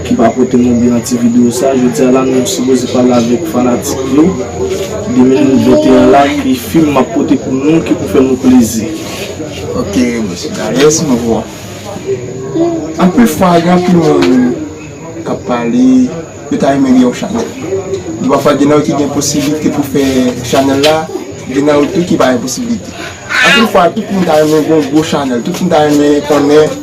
ki pa pote nou byen nan ti videyo sa. Jodi a la, nou sipoze pale avèk fanatik yo. De mil venteyen la, ki fim m ap pote pou nou, ki pou fè nou plezi. Ok, mesye Dales, nou vwa. Anpil fwa, gen anpil moun k ap pale, yo ta renmen gen yon chanèl. Epi pafwa, gen nan yo ki gen posiblite pou fè chanèl la, gen nan yo tou ki pa gen posiblite. Anpil fwa, tout moun ta renmen gen yon gwo chanèl. Tout moun ta renmen konnen,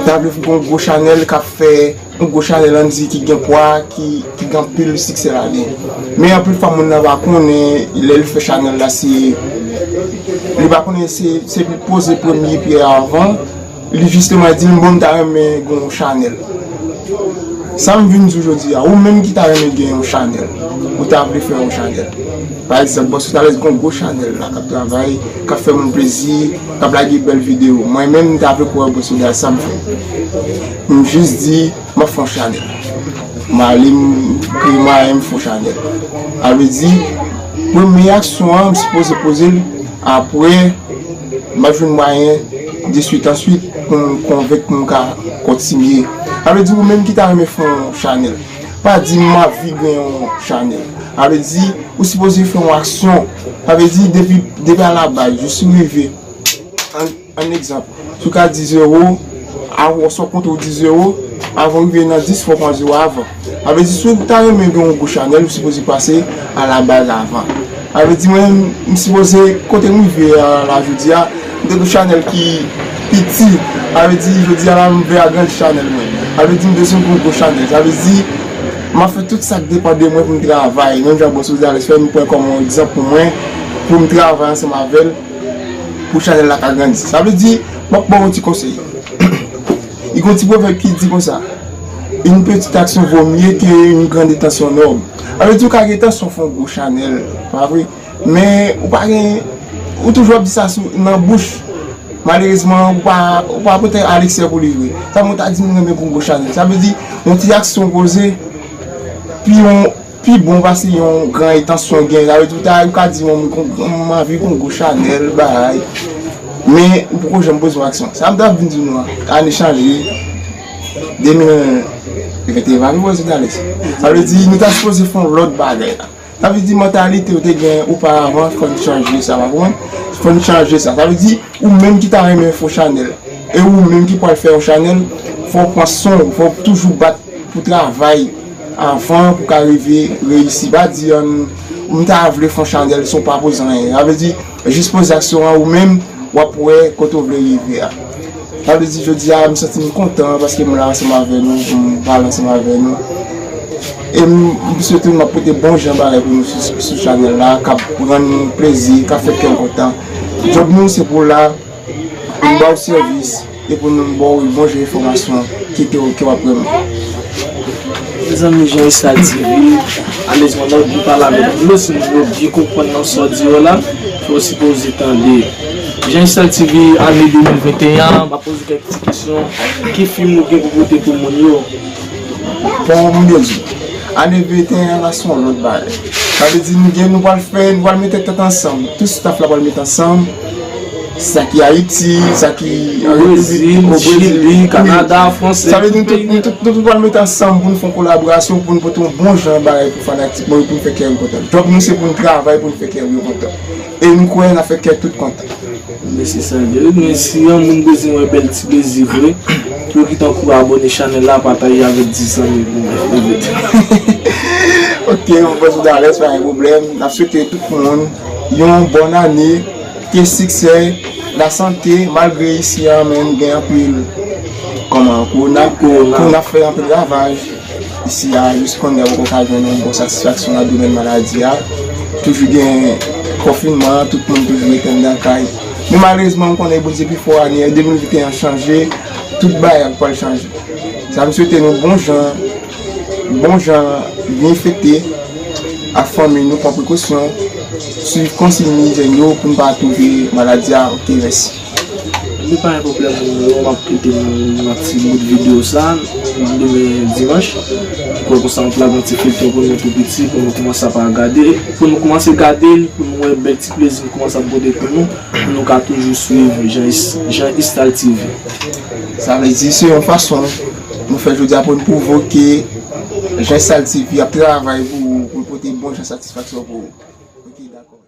ta vle gen yon gwo chanèl k ap fè, yon gwo chanèl ann di ki gen pwa, ki, ki gen anpil siksè ladan l. Men anpil fwa, moun nan pa konnen, lè l fè chanèl la, se, li pa konnen se, se li poze premye pyè a avan, li jisteman di m, bon, m ta renmen gen yon chanèl. Sa m vin di w jodi a, ou menm ki ta renmen gen yon chanèl, ou ta vle fè yon chanèl. Pa egzanp, Bòs Dales gen yon gwo chanèl la, k ap travay, k ap fè moun plezi, k ap lage bèl videyo. Mwen menm, m ta vle kwè Bòs Dales, sa m fè. M jis di, m ap fè yon chanèl. M ale, m kreye mwayen, m fè yon chanèl. Sa vle di, premye aksyon an, m sipoze poze l, apre, m ap jwenn mwayen, de swit an swit, pou m konvenk pou m ka kontinye. Sa vle di, ou menm ki ta renmen fè yon chanèl, pa di m anvi gen yon chanèl. Sa vle di, ou sipoze fè yon aksyon. Sa vle di, depi, depi a la baz, jis ou rive. Ann, ann egzanp, si w ka di zewo, avan, si w konte w di zewo, avan w rive nan dis, fò w pran zewo avan. Sa vle di, si w ta renmen gen yon gwo chanèl, ou sipoze pase a la baz avan. Sa vle di, mwen, m sipoze, kote m rive a la jodi a, m te gen yon chanèl ki piti. Sa vle di, jodi a la, m vle agrandi chanèl mwen. Sa vle di, m bezwen gen yon gwo chanèl. Sa vle di, m ap fè tout sa k depann de mwen pou m travay. Menm jan Bòs Dales fè, m pran kòm yon egzanp pou mwen, pou m travay ansanm avè l, pou chanèl la ka grandi. Sa vle di, m ap ba w yon ti konsèy. Li gen yon ti pwovèb ki di konsa, une petite action vaut mieux qu'une grande intention noble. Sa vle di, ou ka gen entansyon fè yon gwo chanèl, pa vre? Men ou pa gen, ou toujou ap di sa sou, nan bouch. Malerezman, ou pa, ou pa pote a leksè pou li vre. Sa mwen ta di, m renmen pou yon gwo chanèl. Sa vle di, yon ti aksyon poze, pi yon, pi bon pase yon gran entansyon gen. Sa vle di, ou ta, ou ka di, mwen, m, m anvi pou yon gwo chanèl, bagay. Men, ou poko janm poze yon aksyon. Sa m t ap vin di nou an, ane chanje, de mil venteyen pa vin poze Dales. Sa vle di, nou ta sipoze fè yon lòt bagay la. Sa vle di mantalite ou te gen oparavan, fò n chanje sa, pa konprann? Fò n chanje sa. Sa vle di, ou menm ki ta renmen fè yon chanèl, e ou menm ki pral fè yon chanèl, fò w pran swen w, fò w toujou bat pou travay avan pou ka rive reyisi. Pa di, ann, m ta vle fè yon chanèl san w pa poze anyen. Sa vle di, jis poze aksyon an ou menm, w ap wè kote w vle rive a. Sa vle di, jodi a, m santi m kontan paske m la ansanm avè nou, pou m pale ansanm avè nou. E m, m swete m ap pote bon jan bagay pou nou sou, sou chanèl la, k ap rann nou plezi, k ap fè kè w kontan. Djòb nou, se pou w la, pou n ba w sèvis, e pou nou ba w bon jan enfòmasyon ki te, ke w ap renmen. Mezanmi, Jean Estal T V, alèz mwen nan byen pale avèk nou, si nou byen konprann nan sa w di yo la, fò w sipoze tande. Jean Estal T V, ane de mil venteyen an, m ap poze kèk ti kesyon. Ki fim ou gen pou pote pou moun yo? Bon, m byen di, ane venteyen an la se yon lòt bagay. Sa vle di nou gen, nou pral fè, nou pral mete tèt ansanm. Tout staff la pral mete ansanm. Sa ki Ayiti, sa ki an Repiblik, o Brezil, Chili, Kanada, Frans, sa vle di nou tout, nou tout, nou tout pral mete ansanm pou nou fè yon kolaborasyon, pou nou pote yon bon jan bagay pou fanatik mwen yo, pou nou fè kè yo kontan. Djòb nou se pou nou travay, pou nou fè kè yo kontan. E nou kwè n ap fè kè tout kontan. Men se sa l ye wi, men si yon moun bezwen wè bèl ti plezi vre, pou yo kite yon kou abòne chanèl la, pataje avèk dis zanmi pou mwen, vre. Ok, mwen panse w ta alèz, pa gen pwoblèm. N ap swete tout moun yon bòn ane, ke siksè, lasante, malgre isi a menm gen anpil, kòman, kowona, kowona fè anpil ravaj. Isi a, jis kounye a poko ka jwenn yon bon satisfaksyon nan domèn maladi a. Toujou gen konfinman, tout moun toujou rete anndan kay. Men malerezman, m konnen Bondye pi fò, ane de mil venteyen an chanje, tout bagay pral chanje. Sa m swete nou bon jan, bon jan, byen fete ak fanmi nou, pran prekosyon, swiv konsiy ijyèn yo pou n pa twouve maladi a. Ok, mèsi. Li pa gen pwoblèm, m ap kite nou nan ti bout videyo sa. Demen dimanch, m kwè konsa m ap lage yon ti feyton pou nou tou piti, pou nou kòmanse ap gade, pou nou kòmanse gade l, pou nou wè bèl ti plezi m kòmanse ap pote pou nou, pou nou ka toujou swiv Jean Is-, Jean Istal T V. Sa vle di, se yon fason nou fè jodi a pou nou pwouve ke Jean Istal T V ap travay pou, pou l pote bon jan satisfaksyon pou ou. Ok, dakò.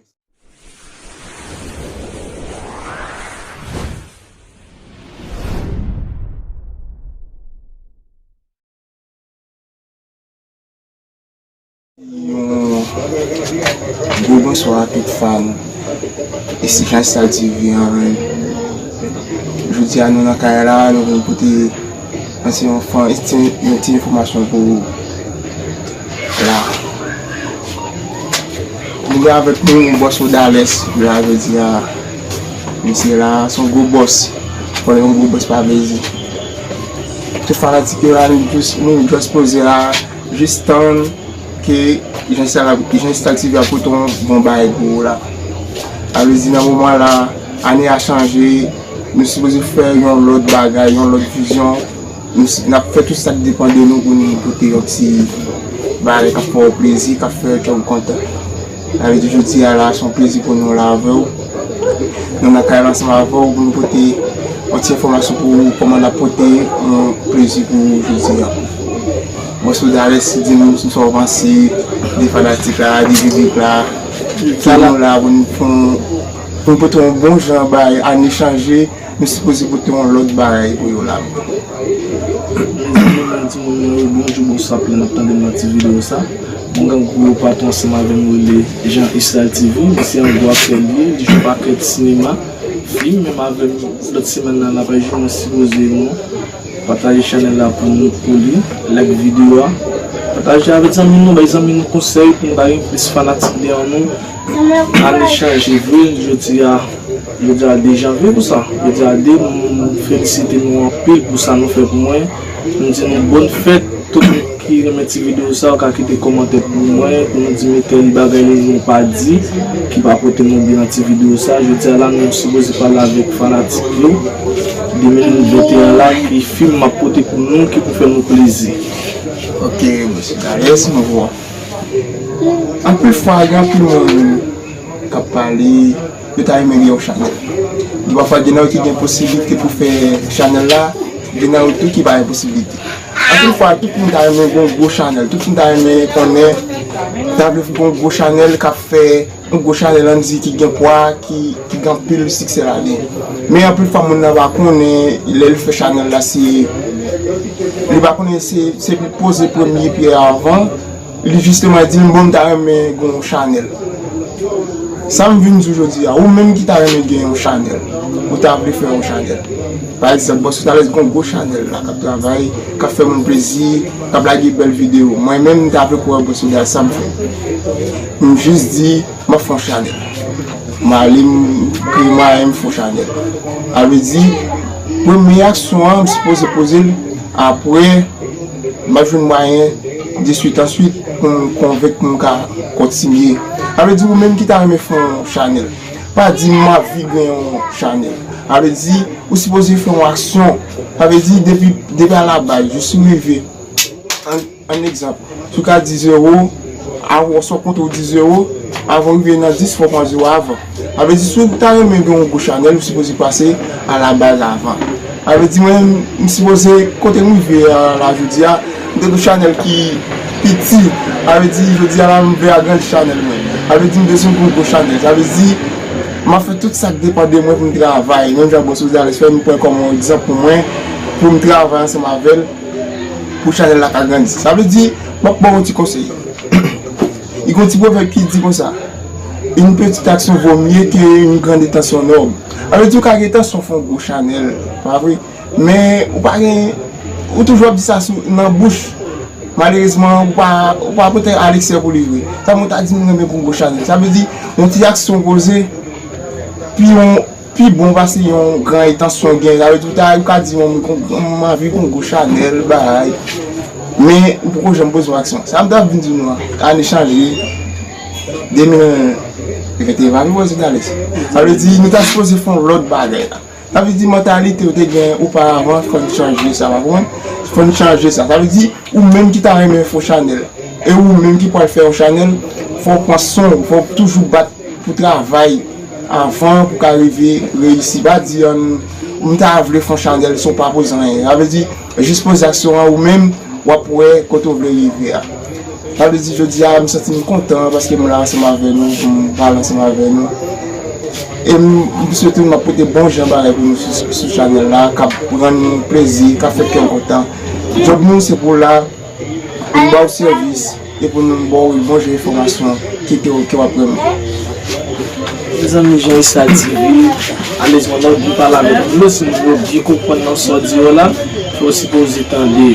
Yon gwo bonswa a tout fan Jean Istal T V an. Jodi a nou nan kay la, nou vin pote yon ti, yon ti enfòmasyon pou ou la. Nou gen avèk nou bòs Odales la jodi a. Misye la, se yon gwo bòs. Konnen yon gwo bòs pa vle di. Tout fanatik yo la, nou jis, nou jis poze la, jis tann ke Jean Istal, Jean Istal T V ap pote yon bon bagay pou ou la. Sa vle di nan moman la, ane a chanje, nou sipoze fè yon lòt bagay, yon lòt vizyon. Nou s-, n ap fè tout sa k depann de nou pou nou pote yon ti bagay k ap fè w plezi, k ap fè kè w kontan. Sa vle di jodi a la, se yon plezi pou nou la avè w. Nou nan kay la ansanm avè w pou nou pote yon ti enfòmasyon pou ou, kòman n ap pote yon plezi pou ou jodi a. Bòs Odales, di nou sa w panse de fanatik la, de piblik la. Ki nou la pou nou, pou nou, pou nou pote yon bon jan bagay, ane chanje, nou sipoze pote yon lòt bagay pou yo la. Mezanmi, mwen di moun mwen yo, bonjou, bonswa, pou n ap tande m nan ti videyo sa. Mwen gen gwo patwon ansanm avè m rele Jean Istal T V, misye yon gwo aktè li ye, li jwe pakèt sinema, fim, menm avè m lòt semèn nan, n ap jwe, mwen sipoze nou pataje chanèl la pou nou, pou li, like videyo a. Pataje avèk zanmi nou, bay zanmi nou konsèy pou nou pa gen plis fanatik deyò nou. Ane chanje vre, jodi a, jodi a de janvye pou sa. Jodi a de, m felisite nou anpil pou sa nou fè pou mwen. M di nou bòn fèt, tout moun ki renmen ti videyo sa, ou ka kite kòmantè pou mwen, pou nou di men tèl bagay nou pa di, ki pa pote nou byen nan ti videyo sa. Jodi a la, nou sipoze pale avèk fanatik yo. De mil venteyen la, ki fim m ap pote pou nou, ki pou fè nou plezi. Ok, mesye Darius, mwen vwa. Anpil fwa, gen anpil moun k ap pale, yo ta renmen gen yon chanèl. Gen pafwa, gen nan yo ki gen posiblite pou fè chanèl la, gen nan yo tou ki pa gen posiblite. Anpil fwa, tout moun ta renmen gen yon gwo chanèl, tout moun ta renmen konnen, ta vle gen yon gwo chanèl k ap fè, yon gwo chanèl, ann di, ki gen pwa, ki, ki gen anpil siksè ladan l. Men anpil fwa, moun nan pa konnen, lè l fè chanèl la, se, li pa konnen se, se li poze premye pyè a avan, li jisteman di m, bon, m ta renmen gen yon chanèl. Sa m vin di w jodi a, ou menm ki ta renmen gen yon chanèl, ou ta vle fè yon chanèl. Pa egzanp, Bòs Odales gen yon gwo chanèl la, k ap travay, k ap fè moun plezi, k ap lage bèl videyo. Mwen menm, m ta vle kwè Bòs Odales, sa m fè. M jis di, m ap fè yon chanèl. M ale, m kreye mwayen, m fè yon chanèl. Sa vle di, premye aksyon an, m sipoze poze l, apre, m ap jwenn mwayen, diswit, answit, pou m konvenk pou m ka kontinye. Sa vle di, ou menm ki ta renmen fè yon chanèl, pa di m anvi gen yon chanèl. Sa vle di, ou sipoze fè yon aksyon. Sa vle di, depi, depi a la baz, jis ou rive. An, an egzanp, si w ka di zewo, avan w sot konte w di zewo, avan w rive nan dis, fò w pran zewo avan. Sa vle di, si w ta renmen gen yon gwo chanèl, ou sipoze pase a la baz avan. Sa vle di, mwen, m sipoze, kote m rive a la jodi a, m te gen yon chanèl ki piti. Sa vle di, jodi a la, m vle agrandi chanèl mwen. Sa vle di, m bezwen gen yon gwo chanèl. Sa vle di, m ap fè tout sa k depann de mwen pou m travay. Menm jan Bòs Odales fè, m pran kòm yon egzanp pou mwen, pou m travay ansanm avè l, pou chanèl la ka grandi. Sa vle di, m ap ba w yon ti konsèy. Li gen yon ti pwovèb ki di konsa, une petite action vaut mieux qu'une grande intention noble. Sa vle di, ou ka gen entansyon fè yon gwo chanèl, pa vre? Men ou pa gen, ou toujou ap di sa sou, nan bouch. Malerezman, ou pa, ou pa pote a leksè pou li vre. Sa moun ta di m renmen pou yon gwo chanèl. Sa vle di, yon ti aksyon poze, pi yon, pi bon pase yon gran entansyon gen. Sa vle di, ou ta, ou ka di, mwen, m, m anvi pou yon gwo chanèl, bagay. Men, ou poko janm poze yon aksyon. Sa m t ap vin di nou an, ane chanje, de mil venteyen pa vin poze Dales. Sa vle di, nou ta sipoze fè yon lòt bagay la. Sa vle di mantalite ou te gen oparavan, fò n chanje sa, pa konprann? Fò n chanje sa. Sa vle di, ou menm ki ta renmen fè yon chanèl, e ou menm ki pral fè yon chanèl, fò w pran swen w, fò w toujou bat pou travay avan pou ka rive reyisi. Pa di, an, m ta vle fè yon chanèl san w pa poze anyen. Sa vle di, jis poze aksyon an ou menm, w ap wè kote w vle rive a. Sa vle di, jodi a, m santi m kontan paske m la ansanm avè nou, pou m pale ansanm avè nou. E m, m swete m ap pote bon jan bagay pou nou sou, sou chanèl la, k ap rann nou plezi, k ap fè kè w kontan. Djòb nou, se pou w la, pou n ba w sèvis, e pou nou ba w bon jan enfòmasyon ki te, ke w ap renmen. Mezanmi, Jean Estal T V, alèz mwen nan byen pale avèk nou, si nou byen konprann nan sa w di yo la, fò w sipoze tande.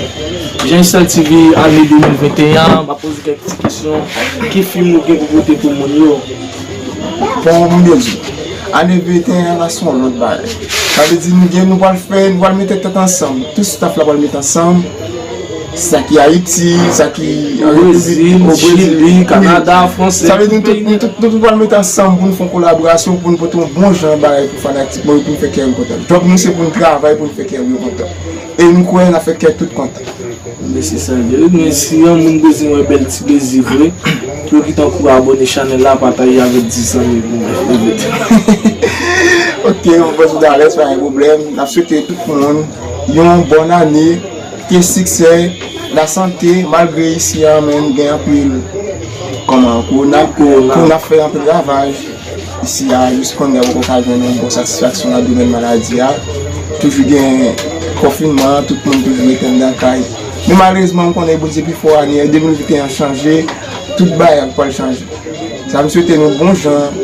Jean Estal T V, ane de mil venteyen an, m ap poze kèk ti kesyon. Ki fim ou gen pou pote pou moun yo? Bon, m byen di, ane venteyen an la se yon lòt bagay. Sa vle di nou gen, nou pral fè, nou pral mete tèt ansanm. Tout staff la pral mete ansanm. Sa ki Ayiti, sa ki an Repiblik, o Brezil, Chili, Kanada, Franse, sa vle di nou tout, nou tout, nou tout pral mete ansanm pou nou fè yon kolaborasyon, pou nou pote yon bon jan bagay pou fanatik mwen, pou nou fè kè yo kontan. Djòb nou se pou nou travay, pou nou fè kè yo kontan. E nou kwè n ap fè kè tout kontan. Men se sa l ye wi, men si yon moun bezwen wè bèl ti plezi vre, pou yo kite yon kou abòne chanèl la, pataje avèk dis zanmi pou mwen. Ok, mon bòs Dalès, pa gen pwoblèm. N ap swete tout moun yon bòn ane, ke siksè, lasante, malgre isi a menm gen anpil kòman, kowona, kowona ap fè anpil ravaj. Isi a, jis kounye a poko ka jwenn yon bon satisfaksyon nan domèn maladi a. Toujou gen konfinman, tout moun toujou rete anndan kay. Men malerezman, m konnen Bondye pi fò, ane de mil venteyen an chanje, tout bagay pral chanje. Sa m swete nou bon jan,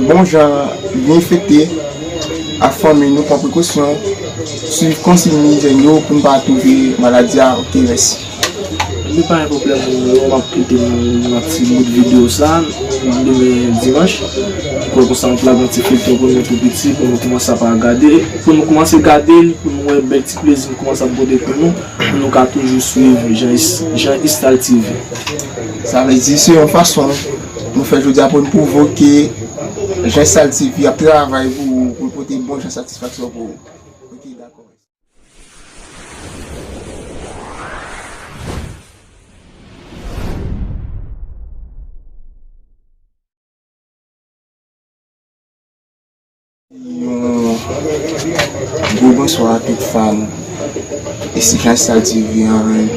bon jan, byen fete ak fanmi nou, pran prekosyon, swiv konsiy ijyèn yo pou n pa attrape maladi a. Ok, mèsi. Ebyen pa gen pwoblèm, moun yo, m ap kite nou nan ti bout videyo sa, demen dimanch. M kwè konsa m ap lage yon ti feyton pou nou tou piti, pou nou kòmanse ap gade, pou nou kòmanse gade l, pou nou wè bèl ti plezi m kòmanse ap pote pou nou, pou nou ka toujou swiv Jean Is-, Jean Istal T V. Sa vle di se yon fason nou fè jodi a pou n pwouve ke Jean Istal T V ap travay pou, pou l pote bon jan satisfaksyon pou ou. Ok, dakò. Yon gwo bonswa a tout fan Jean Istal T V an.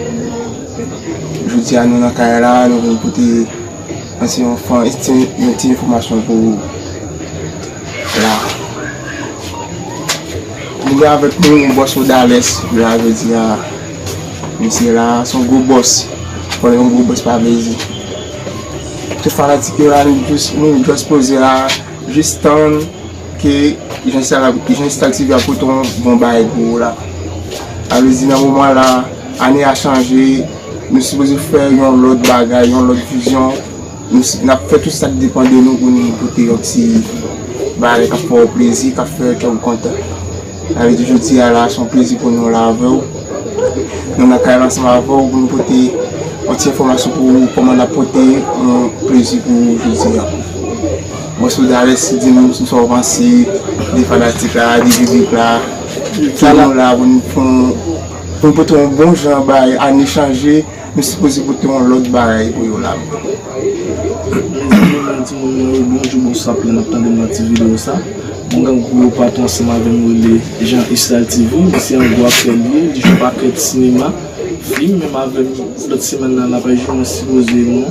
Jodi a nou nan kay la, nou vin pote yon ti, yon ti enfòmasyon pou ou la. Nou gen avèk nou yon bòs Odales la, jodi a. Misye la, se yon gwo bòs. Konnen yon gwo bòs pa vle di. Tout fanatik yo la, nou jis, nou jis poze la, jis tann ke Jean Istal, Jean Istal T V ap pote yon bon bagay pou ou la. Sa vle di nan moman la, ane a chanje, nou sipoze fè yon lòt bagay, yon lòt vizyon. Nou s-, n ap fè tout sa k depann de nou pou nou pote yon ti bagay k ap fè w plezi, k ap fè kè w kontan. Sa vle di jodi a la, se yon plezi pou nou la avè w. Nou nan kay la ansanm avè w pou nou pote yon ti enfòmasyon pou ou, kòman n ap pote yon plezi pou ou jodi a. Bòs Odales, di nou sa w panse de fanatik la, de piblik la, ke nou la pou nou, pou nou, pou nou pote yon bon jan bagay, ane chanje, nou sipoze pote yon lòt bagay pou yo la. Mezanmi, mwen di moun mwen yo bonjou, bonswa, pou n ap tande m nan ti videyo sa. Mwen gen gwo patwon ansanm avè m rele Jean Istal T V, misye yon gwo aktè li ye, li jwe pakèt sinema, fim, menm avè m lòt semèn nan, n ap jwe, mwen sipoze nou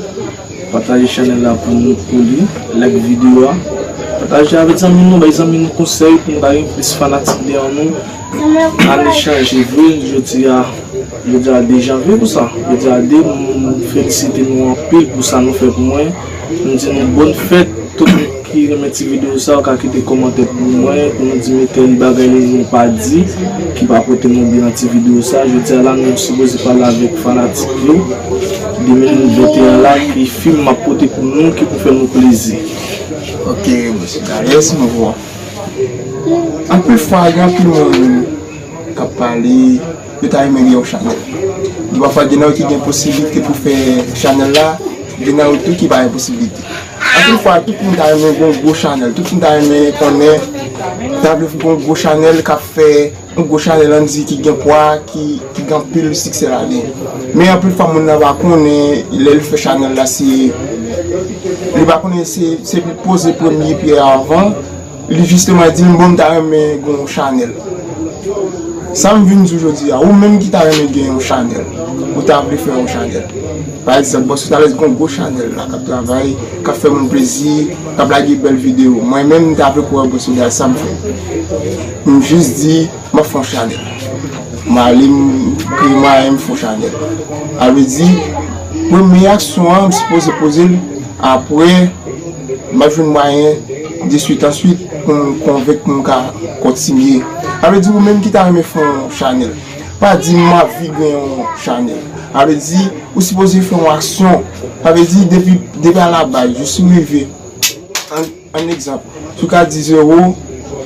pataje chanèl la pou nou, pou li, like videyo a, pataje avèk zanmi nou, bay zanmi nou konsèy pou nou ta gen plis fanatik dèyè nou. Ane chanje vre, jodi a, jodi a de janvye pou sa. Jodi a de, m felisite nou anpil pou sa nou fè pou mwen. M di nou bòn fèt, tout moun ki renmen ti videyo sa, ou ka kite kòmantè pou mwen, pou nou di men tèl bagay nou, nou pa di, ki pa pote nou byen nan ti videyo sa. Jodi a la, nou sipoze pale avèk fanatik yo. De mil venteyen la, ki fim m ap pote pou nou, ki pou fè nou plezi. Ok, mesye Darius, nou vwa. Anpil fwa, gen anpil moun k ap pale, yo ta renmen gen yon chanèl. Gen pafwa gen nan yo ki gen posiblite pou fè chanèl la, Gen nan yo tou ki bay posiblite. Anpil fwa, tout moun ta renmen gen yon gwo chanèl. Tout moun ta renmen konnen, ta vle gen yon gwo chanèl k ap fè yon gwo chanèl, ann di, ki gen pwa, ki, ki gen anpil siksè ladan l. Men anpil fwa, moun nan pa konnen, lè l fè chanèl la, se, li pa konnen se, se poze premye pyè a avan, li jisteman di m, bon, m ta renmen gen yon chanèl. Sa m vin di w jodi a, ou menm ki ta renmen gen yon chanèl, ou ta vle fè yon chanèl. Pa egzanp, bon, si w ta vle gen yon gwo chanèl la, k ap travay, k ap fè moun plezi, k ap lage bèl videyo. Mwen menm, m ta vle kouwè bò sou gaz, sa m fè. M jis di, m ap fè yon chanèl. M ale, m kreye mwayen, m fè yon chanèl. Sa vle di, premye aksyon an, m sipoze poze l, apre, m ap jwenn mwayen, diswit answit, pou m konvenk pou m ka kontinye. Sa vle di, ou menm ki ta renmen fè yon chanèl, pa di m anvi gen yon chanèl. Sa vle di, ou sipoze fè yon aksyon. Sa vle di, depi, depi a la baz, jis ou rive. Ann, ann egzanp, si w ka di zewo,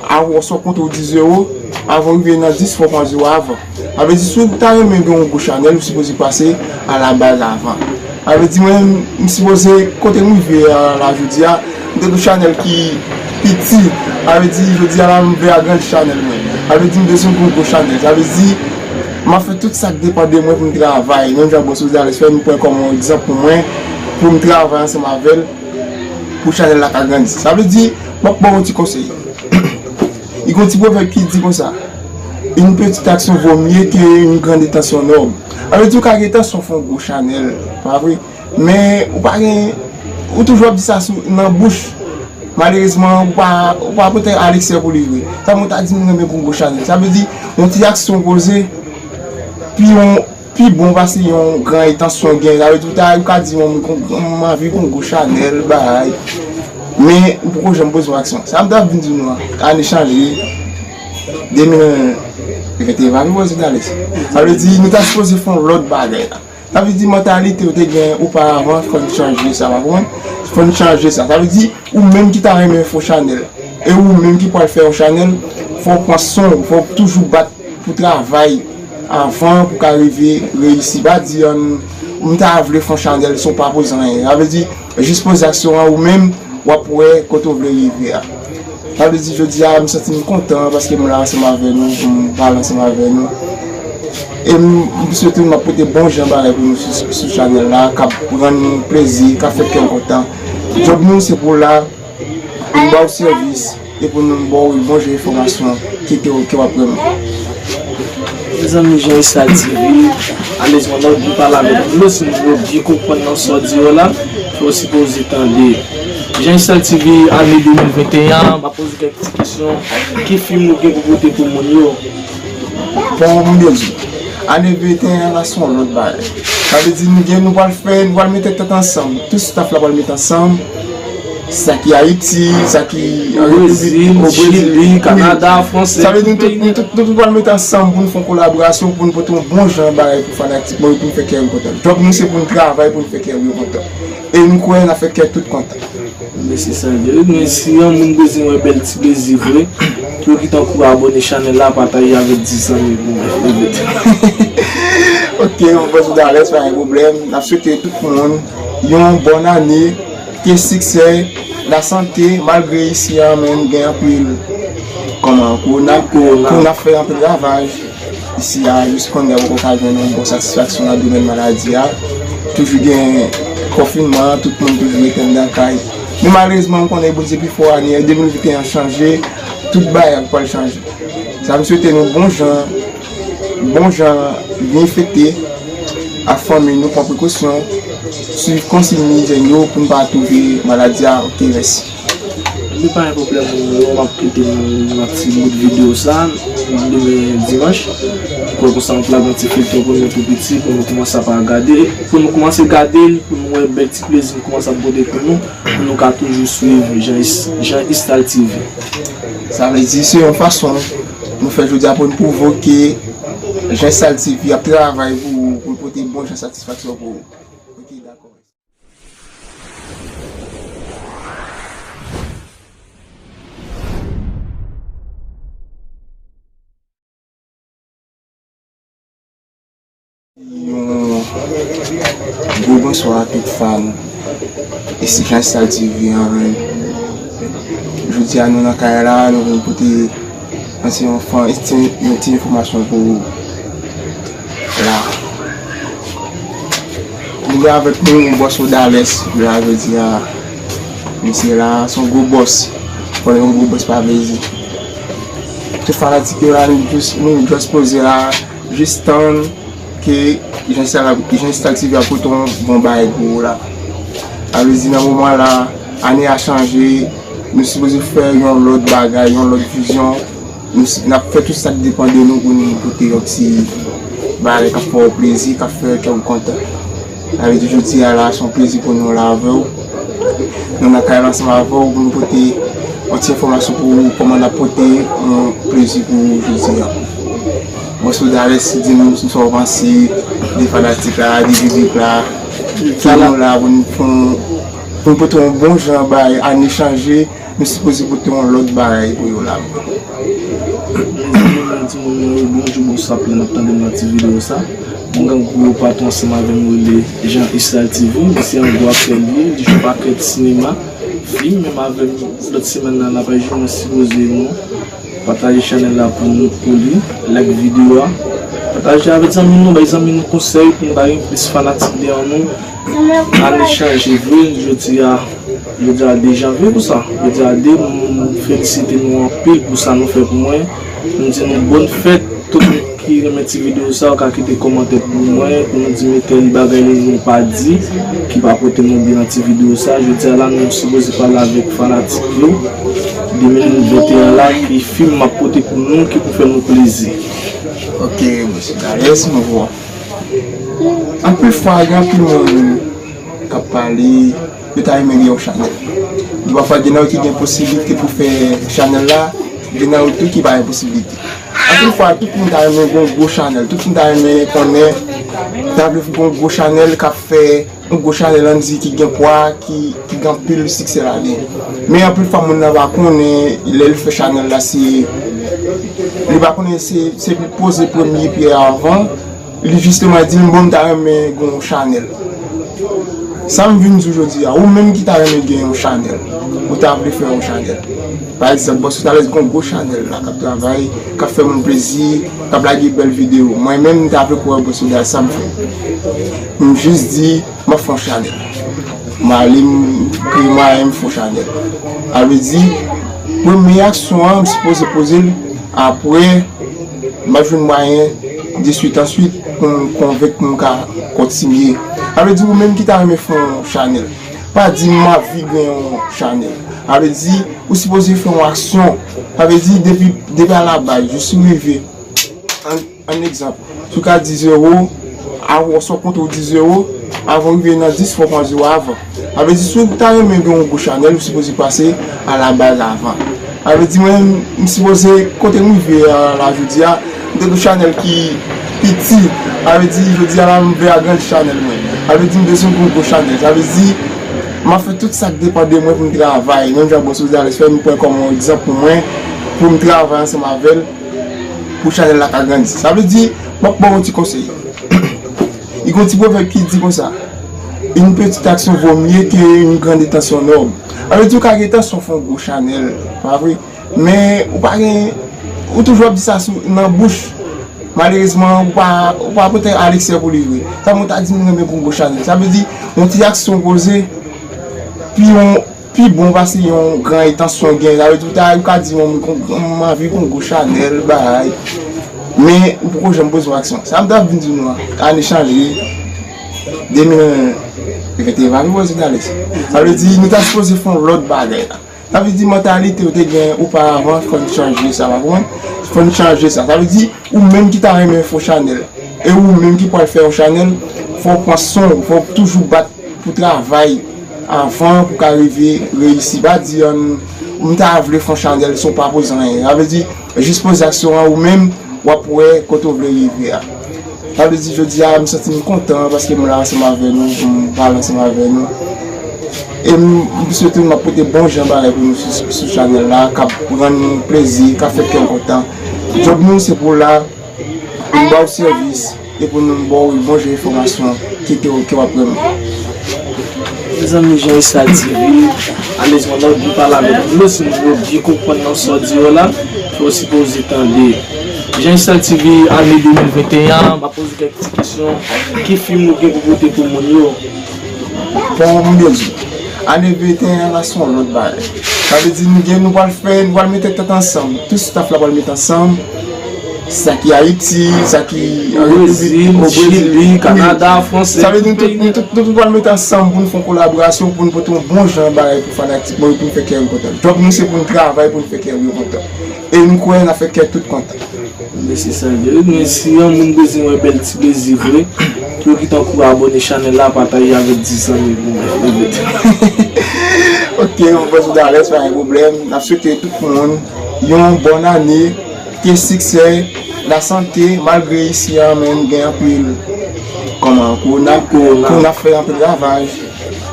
avan, si w konte w di zewo, avan w rive nan dis, fò w pran zewo avan. Sa vle di, si w ta renmen gen yon gwo chanèl, ou sipoze pase a la baz avan. Sa vle di, mwen, m sipoze, kote m rive a la jodi a, m te gen yon chanèl ki piti. Sa vle di, jodi a la, m vle agrandi chanèl mwen. Sa vle di, m bezwen gen yon gwo chanèl. Sa vle di, m ap fè tout sa k depann de mwen pou m travay. Menm jan Bòs Ozales fè, m pran kòm yon egzanp pou mwen, pou m travay ansanm avè l, pou chanèl la ka grandi. Sa vle di, m ap ba w yon ti konsèy. Li gen yon ti pwovèb ki di konsa, une petite action vaut mieux qu'une grande intention noble. Sa vle di, ou ka gen entansyon fè yon gwo chanèl, pa vre? Men ou pa gen, ou toujou ap di sa sou, nan bouch. Malerezman, ou pa, ou pa pote a leksè pou li vre. Sa mwen ta di, m renmen pou gwo chanèl. Sa vle di, yon ti aksyon poze, pi yon, pi bon pase yon gran entansyon gen. Sa vle di, ou ta, ou ka di, mwen, m, m anvi pou gwo chanèl, bagay. Men, ou poko janm poze yon aksyon. Sa m ta vin di nou an, ane chanje, de mil venteyen pa vin poze dale. Sa vle di, nou ta sipoze fè yon lòt bagay la. Sa vle di mantalite ou te gen oparavan, fò n chanje sa, pa konprann? Fò n chanje sa. Sa vle di, ou menm ki ta renmen fè yon chanèl, e ou menm ki pral fè yon chanèl, fò w pran swen w, fò w toujou bat pou travay avan pou ka rive reyisi. Pa di, an, m ta vle fè yon chanèl, se yon pa poze anyen. Sa vle di, jis poze aksyon an ou menm, w ap wè kote w vle rive a. Sa vle di, jodi a, m santi m kontan paske m la ansanm avè nou, pou m pale ansanm avè nou. E m, m swete m ap pote bon jan bagay pou nou sou, sou chanèl la, k ap rann nou plezi, k ap fè kè w kontan. Djòb nou, se pou w la, pou n ba w sèvis, e pou nou ba w bon jan enfòmasyon ki te, ke w ap renmen. Mezanmi, Jean Estal T V, alèz mwen nan byen pale avèk nou, si nou byen konprann nan sa w di yo la, fò w sipoze tande. Jean Estal T V, ane de mil venteyen an, m ap poze kèk ti kesyon. Ki fim ou gen pou pote pou moun yo? Bon, m byen di, ane venteyen an la se yon lòt bagay. Sa vle di nou gen, nou pral fè, nou pral mete tèt ansanm. Tout staff la pral mete ansanm. Sa ki Ayiti, sa ki an Repiblik, o Brezil, Chili, Kanada, Frans, sa vle di nou tout, nou tout, nou tout pral mete ansanm pou nou fè yon kolaborasyon, pou nou pote yon bon jan bagay pou fanatik mwen yo, pou nou fè kè yo kontan. Djòb nou se pou nou travay, pou nou fè kè yo kontan. E nou kwè n a fè kè tout kontan. Men se sa l ye wi, men si yon moun bezwen wè bèl ti plezi vre, pou yo kite yon kou abòne chanèl la, pataje avèk dis zanmi pou mwen. Ok, mwen panse w alèz, pa gen pwoblèm. N ap swete tout moun yon bòn ane, ke siksè, lasante, malgre isi a menm gen anpil, kòman, kowona, kowona k ap fè anpil ravaj. Isi a, jis kounye a poko ka jwenn yon bon satisfaksyon nan domèn maladi a. Toujou gen konfinman, tout moun toujou rete anndan kay. Men malerezman, m konnen Bondye pi fò, ane de mil venteyen an chanje, tout bagay ap pral chanje. Sa m swete nou bon jan, bon jan, byen fete ak fanmi nou, pran prekosyon, swiv konsiy ijyèn yo pou n pa twouve maladi a. Ok, mèsi. Li pa gen pwoblèm, moun yo, m ap kite nou nan ti bout videyo sa, demen dimanch. Pou konsa, nou pral gen ti filtè pou nou tou piti, pou nou kòmanse ap gade, pou nou kòmanse gade l, pou nou wè bèl ti plezi nou kòmanse ap pote pou nou, pou nou ka toujou swiv Jean Is-, Jean Istal T V. Sa vle di, se yon fason nou fè jodi a pou nou pwouve ke Jean Istal T V ap travay pou, pou l pote bon jan satisfaksyon pou ou. Ok, dakò. Yon gwo bonswa a tout fan E se Jean Style T V an, men. Jodi a, nou nan kay la, nou vin pote yon ti, yon ti, yon ti enfòmasyon pou ou la. Nou gen avèk nou bòs Odales la, jodi a. Misye la, se yon gwo bòs. Konnen yon gwo bòs pa plezi. Tout fanatik yo la, nou jis, nou jis poze la, jis tann ke Jean Style, Jean Style T V ap pote yon bon bagay pou ou la. Sa vle di nan moman la, ane a chanje, nou sipoze fè yon lòt bagay, yon lòt vizyon. Nou s- n ap fè tout sa k depann de nou pou nou pote yon ti bagay k ap fè w plezi, k ap fè kè w kontan. Sa vle di jodi a la, se yon plezi pou nou la avè w. Nou nan kay la ansanm avè w pou nou pote yon ti enfòmasyon pou ou, kòman n ap pote yon plezi pou ou jodi a. Bòs Odales, di nou sa w panse de fanatik la, de piblik la, ki nou la pou nou fè yon, pou nou pote yon bon jan bay, ane chanje, nou sipoze pote yon lòt bagay pou yo la. Mezanmi, timoun mwen yo, bonjou, bonswa, pou n ap tande m nan ti videyo sa. Mwen gen gwo patwon ansanm avè m rele Jean Style T V, misye yon gwo aktè li ye, li jwe pakèt sinema, fim, menm avè m lòt semèn nan, n ap jwe, mwen sipoze nou pataje chanèl la pou nou, pou li, like videyo a. Pataje avèk zanmi nou, bay zanmi nou konsèy pou nou pa gen plis fanatik dèyè nou. Ane chanje vre, jodi a, jodi a de janvye pou sa. Jodi a de, m felisite nou anpil pou sa nou fè pou mwen. M di nou bòn fèt, tout moun ki renmen ti videyo sa, ou ka kite kòmantè pou mwen, pou nou di m tèl bagay nou pa di, ki pa pote nou byen nan ti videyo sa. Jodi a la, nou sipoze pale avèk fanatik yo. De mil venteyen la, ki fim m ap pote pou nou, ki pou fè nou plezi. Ok, mesye Darius, mwen vwa. Anpil fwa, gen anpil moun k ap pale, yo ta renmen gen yon chanèl. Gen pafwa, gen nan yo ki gen posiblite pou fè chanèl la, gen nan yo tou ki pa gen posiblite. Anpil fwa, tout moun ta renmen gen yon gwo chanèl, tout moun ta renmen konnen, ta vle gen yon gwo chanèl k ap fè yon gwo chanèl, ann di, ki gen pwa, ki, ki gen anpil siksè ladan l. Men anpil fwa, moun nan pa konnen, lè l fè chanèl la, se, li pa konnen se, se li poze premye pyè a avan, li jisteman di m, bon, m ta renmen gen yon chanèl. Sa m vin di w jodi a, ou menm ki ta renmen gen yon chanèl, ou ta vle fè yon chanèl. Pa egzanp, bòs Odales gen yon gwo chanèl la, k ap travay, k ap fè moun plezi, k ap lage bèl videyo. Mwen menm, m ta vle kouwè bòs Odales, sa m fè. M jis di, m ap fè yon chanèl. M ale, m kreye mwayen, m fè yon chanèl. Sa vle di, premye aksyon an, m sipoze poze l, apre, m ap jwenn mwayen, deswit, answit, pou m konvenk pou m ka kontinye. Sa vle di, ou menm ki ta renmen fè yon chanèl, pa di m anvi gen yon chanèl. Sa vle di, ou sipoze fè yon aksyon. Sa vle di, depi, depi alabaz, jis ou rive. An, an egzanp, si w ka di zewo, avan w sot konte w di zewo, avan w rive nan dis, fò w pran zewo avan. Sa vle di, si w ta renmen gen yon gwo chanèl, ou sipoze pase alabaz avan. Sa vle di, mwen, m sipoze, kote m rive a la jodi a, m te gen yon chanèl ki piti. Sa vle di, jodi a la, m vle agrandi chanèl mwen. Sa vle di, m bezwen gen yon gwo chanèl. Sa vle di, m ap fè tout sa k depann de mwen pou m travay. Menm jan bòs Odales fè, m pran kòm yon egzanp pou mwen, pou m travay ansanm avè l, pou chanèl la ka grandi. Sa vle di, m ap ba w yon ti konsèy. Li gen yon ti pwovèb ki di konsa, une petite action vaut mieux qu'une grande intention noble. Sa vle di, ou ka gen entansyon fè yon gwo chanèl, pa vre? Men, ou pa gen, ou toujou ap di sa sou, nan bouch. Malerezman, ou pa, ou pa pote a leksè pou li vre. Sa mwen ta di, m renmen pou yon gwo chanèl. Sa vle di, yon ti aksyon poze, pi yon, pi bon pase yon gran entansyon gen. Sa vle di, ou ta, ou ka di, mwen, m, m anvi pou yon gwo chanèl, bagay. Men, ou poko janm poze yon aksyon. Sa m t ap vin di nou an, ane chanje, de mil venteyen pa vin poze dale. Sa vle di, nou ta sipoze fè yon lòt bagay la. Sa vle di mantalite ou te gen oparavan, fò n chanje sa, pa konprann? Fò n chanje sa. Sa vle di, ou menm ki ta renmen fè yon chanèl, e ou menm ki pral fè yon chanèl, fò w pran swen w, fò w toujou bat pou travay avan pou ka rive reyisi. Pa di, an, m ta vle fè yon chanèl san w pa poze anyen. Sa vle di, jis poze aksyon an ou menm, w ap wè kote w vle rive a. Sa vle di, jodi a, m santi m kontan paske m la ansanm avè nou, pou m pale ansanm avè nou. E m, m swete m ap pote bon jan bagay pou nou sou, sou chanèl la, k ap rann nou plezi, k ap fè kè w kontan. Djòb nou, se pou w la, pou n ba w sèvis, e pou nou ba w bon jan enfòmasyon ki te, ke w ap renmen. Mezanmi, Jean Estal T V, alèz mwen nan byen pale avèk moun yo, si moun yo byen konprann nan sa w di yo la, fò w sipoze tande. Jean Estal T V, ane de mil venteyen an, m ap poze kèk ti kesyon. Ki fim ou gen pou pote pou moun yo? Bon, m byen di, ane venteyen an la se yon lòt bagay. Sa vle di nou gen, nou pral fè, nou pral mete tèt ansanm. Tout staff la pral mete ansanm. Sa ki Ayiti, sa ki Brezil, Chili, Kanada, Franse, sa vle di nou tout, nou tout, nou tout pral mete ansanm pou nou fè yon kolaborasyon, pou nou pote yon bon jan bagay pou fanatik mwen yo, pou nou fè kè yo kontan. Djòb nou se pou nou travay pou nou fè kè yo kontan. E nou kwè n ap fè kè tout kontan. Men se sa l ye wi, men si yon moun bezwen wè bèl ti plezi vre, pou yo kite yon kou abòne chanèl la, pataje avèk dis zanmi pou mwen. Ok, mon frè Soudalès, pa gen pwoblèm. N ap swete tout moun yon bòn ane, ke siksè, lasante, malgre isi a menm gen anpil kòman, kowona, kowona ap fè anpil ravaj.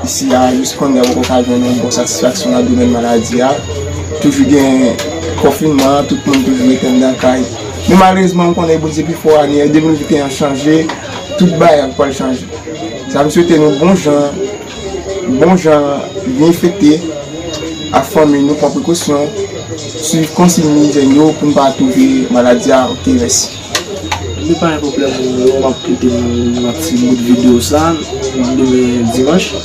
Isi a, jis kounye a poko ka jwenn yon bon satisfaksyon nan domèn maladi a. Toujou gen konfinman, tout moun toujou rete anndan kay. Men malerezman, m konnen Bondye pi fò, ane de mil venteyen an chanje, tout bagay ap pral chanje. Sa m swete nou bon jan, bon jan, byen fete ak fanmi nou, pran prekosyon, swiv konsiy ijyèn yo pou n pa atwope maladi a. Ok, mèsi. Li pa gen pwoblèm, m ap kite nou nan ti bout videyo sa, demen dimanch.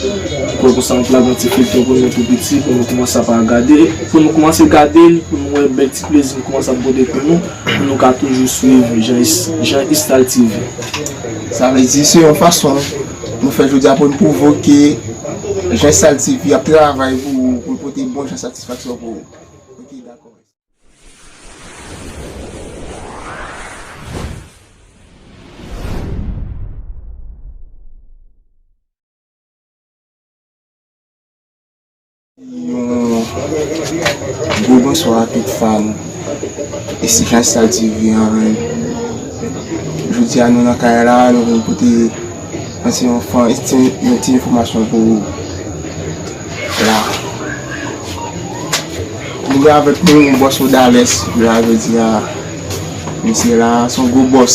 Pou konsa, m ap lage yon ti feyton pou nou tou piti, pou nou kòmanse ap gade, pou nou kòmanse gade l, pou nou wè bèl ti plezi m kòmanse ap pote pou nou, pou nou ka toujou swiv Jean Is-, Jean Estal T V. Sa vle di, se yon fason nou fè jodi a pou n pwouve ke Jean Estal T V ap travay pou, pou l pote bon jan satisfaksyon pou ou. Ok, dakò. Yon gwo bonswa a tout fan Jean Estal T V an. Jodi a nou nan kay la, nou vin pote yon ti, yon ti, yon ti enfòmasyon pou ou la. Nou gen avèk nou yon bòs Odales la jodi a. Misye la, se yon gwo bòs.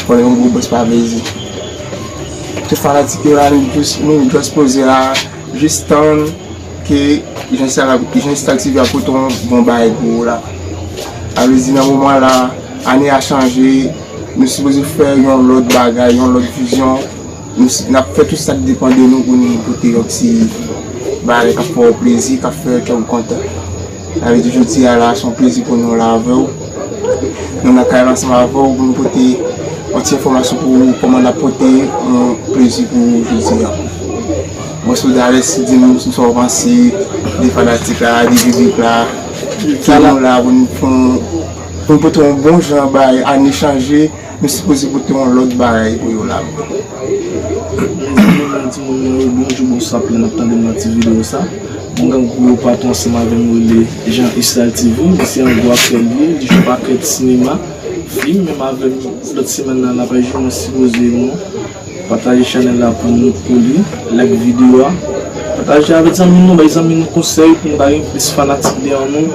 Konnen yon gwo bòs pa vle di. Tout fanatik yo la, nou just, nou just poze la, jis tann ke Jean Estal, Jean Estal T V ap pote yon bon bagay pou ou la. Sa vle di nan moman la, ane a chanje, nou sipoze fè yon lòt bagay, yon lòt vizyon. Nou, n ap fè tout sa k depann de nou pou nou pote yon ti bagay k ap fè w plezi, k ap fè kè w kontan. Sa vle di jodi a la, se yon plezi pou nou la avè w. Nou nan kay la ansanm avè w pou nou pote yon ti enfòmasyon pou ou, kòman n ap pote yon plezi pou ou jodi a. Mwen Soudalès, di nou sa w panse de fanatik la, de piblik la, ki nou la pou nou, pou nou, pou nou pote yon bon jan bay ane chanje. Nou sipoze pote yon lòt bagay pou yo la. Mezanmi, mwen di moun mwen yo bonjou, bonswa, pou n ap tande m nan ti videyo sa. Mwen gen gwo patwon ansanm avè m rele Jean Estal T V. Misye yon gwo aktè li ye, li jwe pakèt sinema, fim, menm avè m lòt semèn nan, n ap jwe, mwen sipoze nou pataje chanèl la pou nou, pou li, like videyo a. Pataje avèk zanmi nou, bay zanmi nou konsèy pou nou ta gen plis fanatik deyò nou.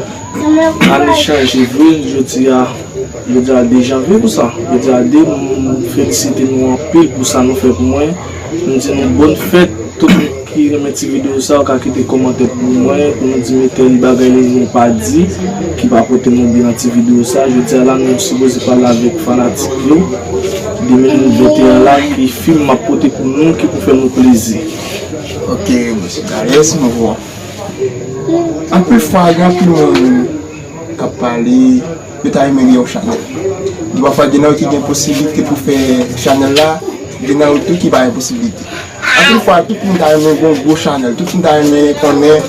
Ane chanje vre, jodi a, jodi a de janvye pou sa. Jodi a de, m felisite nou anpil pou sa nou fè pou mwen. M di nou bòn fèt, tout moun ki renmen ti videyo sa, ou ka kite kòmantè pou mwen, pou nou di m tèl bagay nou pa di, ki pa pote nou byen nan ti videyo sa. Jodi a la, nou sipoze pale avèk fanatik yo de mil venteyen la, ki fim m ap pote pou nou, ki pou fè nou plezi. Ok, mesye Darius, mwen vwa. Anpil fwa, gen anpil moun k ap pale, yo ta renmen gen yon chanèl. Gen pafwa, gen nan yo ki gen posiblite pou fè chanèl la, gen nan yo tou ki pa gen posiblite. Anpil fwa, tout moun ta renmen gen yon gwo chanèl, tout moun ta renmen konnen,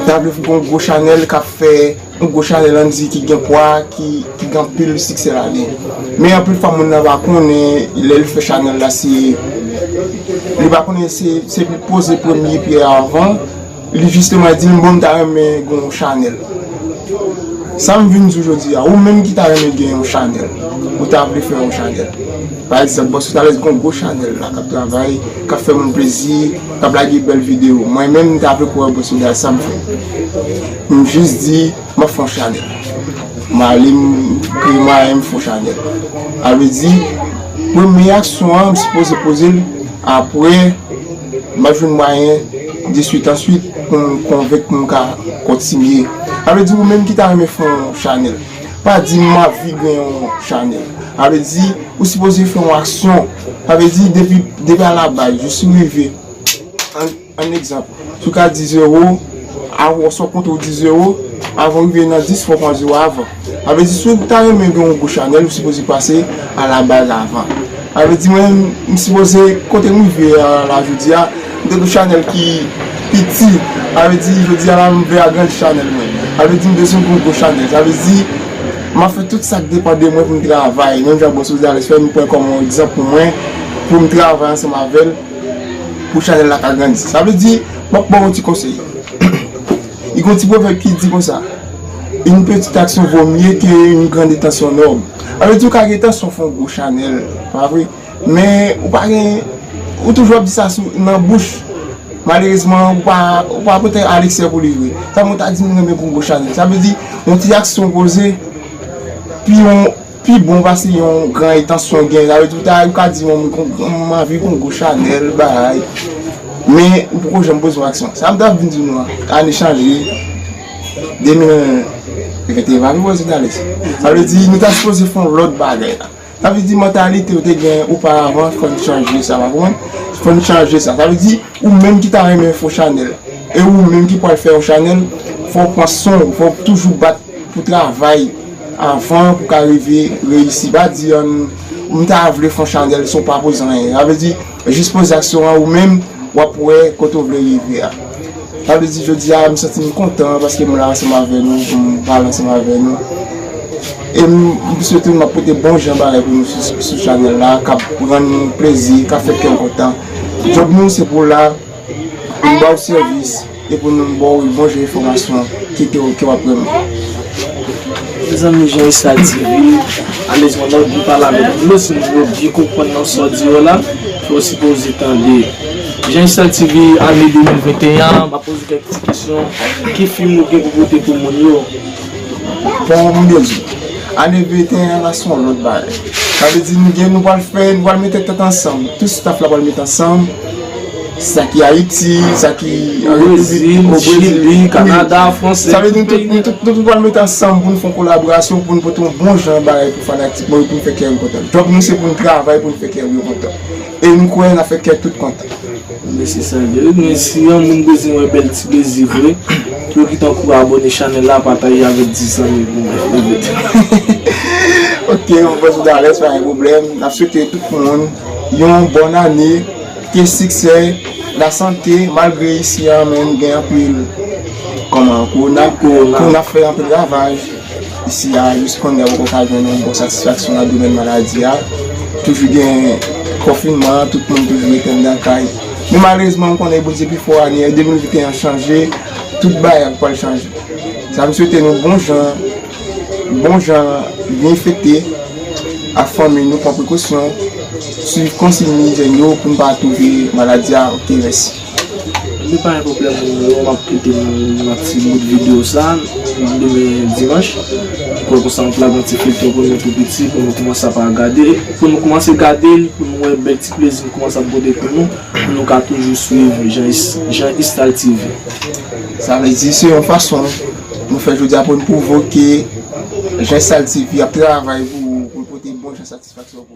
ta vle gen yon gwo chanèl k ap fè yon gwo chanèl, ann di, ki gen pwa, ki, ki gen anpil siksè ladan l. Men anpil fwa, moun nan pa konnen, lè l fè chanèl la, se, li pa konnen se, se li poze premye pyè a avan, li jisteman di m, bon, m ta renmen gen yon chanèl. Sa m vin di w jodi a, ou menm ki ta renmen gen yon chanèl, ou ta vle fè yon chanèl. Pa egzanp, Bòs Soudalès gen yon gwo chanèl la, k ap travay, k ap fè moun plezi, k ap lage bèl videyo. Mwen menm, m ta vle kwè Bòs Soudalès, sa m fè. M jis di, m ap fè yon chanèl. M ale, m kreye mwayen, m fè yon chanèl. Sa vle di, premye aksyon an, m sipoze poze l, apre, m ap jwenn mwayen, Diswit answit pou m konvenk pou m ka kontinye. Sa vle di ou menm ki ta renmen fè yon chanèl, pa di m anvi gen yon chanèl. Sa vle di ou sipoze fè yon aksyon. Sa vle di depi, depi a la baz jis ou rive. An, an egzanp, si w ka di zewo, avan w konte w di zewo, avan w rive nan dis fò w pran zewo avan. Sa vle di si w ta renmen gen yon gwo chanèl ou sipoze pase a la baz avan. Sa vle di mwen, m sipoze, kote m rive a la jodi a, m te gen yon chanèl ki piti. Sa vle di jodi a la m vle agrandi chanèl mwen. Sa vle di m bezwen gen yon gwo chanèl. Sa vle di m ap fè tout sa k depann de mwen pou m travay. Menm jan Bòs Ozales fè, m pran kòm yon egzanp pou mwen, pou m travay ansanm avè l, pou chanèl la ka grandi. Sa vle di, m ap ba w yon ti konsèy. Li gen yon ti pwovèb ki di konsa, une petite action vaut mieux qu'une grande intention noble. Sa vle di ou ka gen entansyon fè yon gwo chanèl, pa vre? Men ou pa gen, ou toujou ap di sa sou, nan bouch. Malerezman, ou pa, ou pa pote a leksè pou li vre. Sa mwen ta di m renmen pou yon gwo chanèl. Sa vle di, yon ti aksyon poze, pi yon, pi bon pase yon gran entansyon gen. Sa vle di ou ta, ou ka di mwen m anvi pou yon gwo chanèl, bagay. Men ou poko janm poze yon aksyon. Sa m t ap vin di nou an, ane chanje, de mil venteyen pa vin poze dale. Sa vle di nou ta sipoze fè yon lòt bagay la. Sa vle di mantalite ou te gen oparavan, fò n chanje sa, w konprann? Fò n chanje sa. Sa vle di ou menm ki ta renmen fè yon chanèl, e ou menm ki pral fè yon chanèl, fò w pran swen w, fò w toujou bat pou travay avan pou ka rive reyisi. Pa di an, m ta vle fè yon chanèl san w pa poze anyen. Sa vle di jis poze aksyon an ou menm, w ap wè kote w vle rive a. Sa vle di jodi a m santi m kontan paske m la ansanm avè nou, pou m pale ansanm avè nou. E m, m swete m ap pote bon jan bagay pou nou sou, sou chanèl la, k ap rann nou plezi, k ap fè kè w kontan. Djòb nou se pou la, pou n ba w sèvis e pou nou ba w bon jan enfòmasyon ki te, ke w ap renmen. Mezanmi, Jean Estal T V, alèz mwen, nou pale avèk nou, si nou byen konprann nan sa w di yo la, fò w sipoze tande. Jean Estal T V, ane de mil venteyen an, m ap poze kèk ti kesyon. Ki fim ou gen pou pote pou moun yo? Bon, m byen di, ane venteyen an la se yon lòt bagay. Sa vle di nou gen, nou pral fè, nou pral mete tèt ansanm. Tout staff la pral mete ansanm. Sa ki Ayiti, sa ki an Repiblik, o Brezil, Chili, Kanada, Frans, sa vle di nou tout, nou tout, nou tout pral mete ansanm pou nou fè yon kolaborasyon, pou nou pote yon bon jan bagay pou fanatik mwen yo, pou nou fè kè yo kontan. Djòb nou se pou nou travay, pou nou fè kè yo kontan. E nou kwè n ap fè kè tout kontan. Men se sa l ye wi, men si yon moun bezwen wè bèl ti plezi vre, pou yo kite yon kou abòne chanèl la, pataje avèk dis zanmi pou mwen. Ok, mwen panse w alèz, pa gen pwoblèm. N ap swete tout moun yon bòn ane, ke siksè, lasante, malgre isi a menm gen anpil, kòman, kowona, kowona ap fè anpil ravaj. Isi a, jis kounye a poko ka jwenn yon bon satisfaksyon nan domèn maladi a. Toujou gen konfinman, tout moun toujou rete anndan kay. Men malerezman, m konnen Bondye pi fò, ane de mil venteyen an chanje, tout bagay pral chanje. Sa m swete nou bon jan, bon jan, byen fete ak fanmi nou, pran prekosyon, swiv konsiy ijyèn yo pou n pa atwope maladi a. Ok, mèsi. Ebyen pa gen pwoblèm, m ap kite nou nan ti bout videyo sa, demen dimanch. Pou konsa m ap lage yon ti feyton pou nou tou piti, pou nou kòmanse ap gade, pou nou kòmanse gade l, pou nou wè bèl ti plezi m kòmanse ap pote pou nou, pou nou ka toujou swiv Jean Is-, Jean Istal T V. Sa vle di se yon fason nou fè jodi a pou nou pwouve ke Jean Istal T V ap travay pou, pou l pote bon jan satisfaksyon.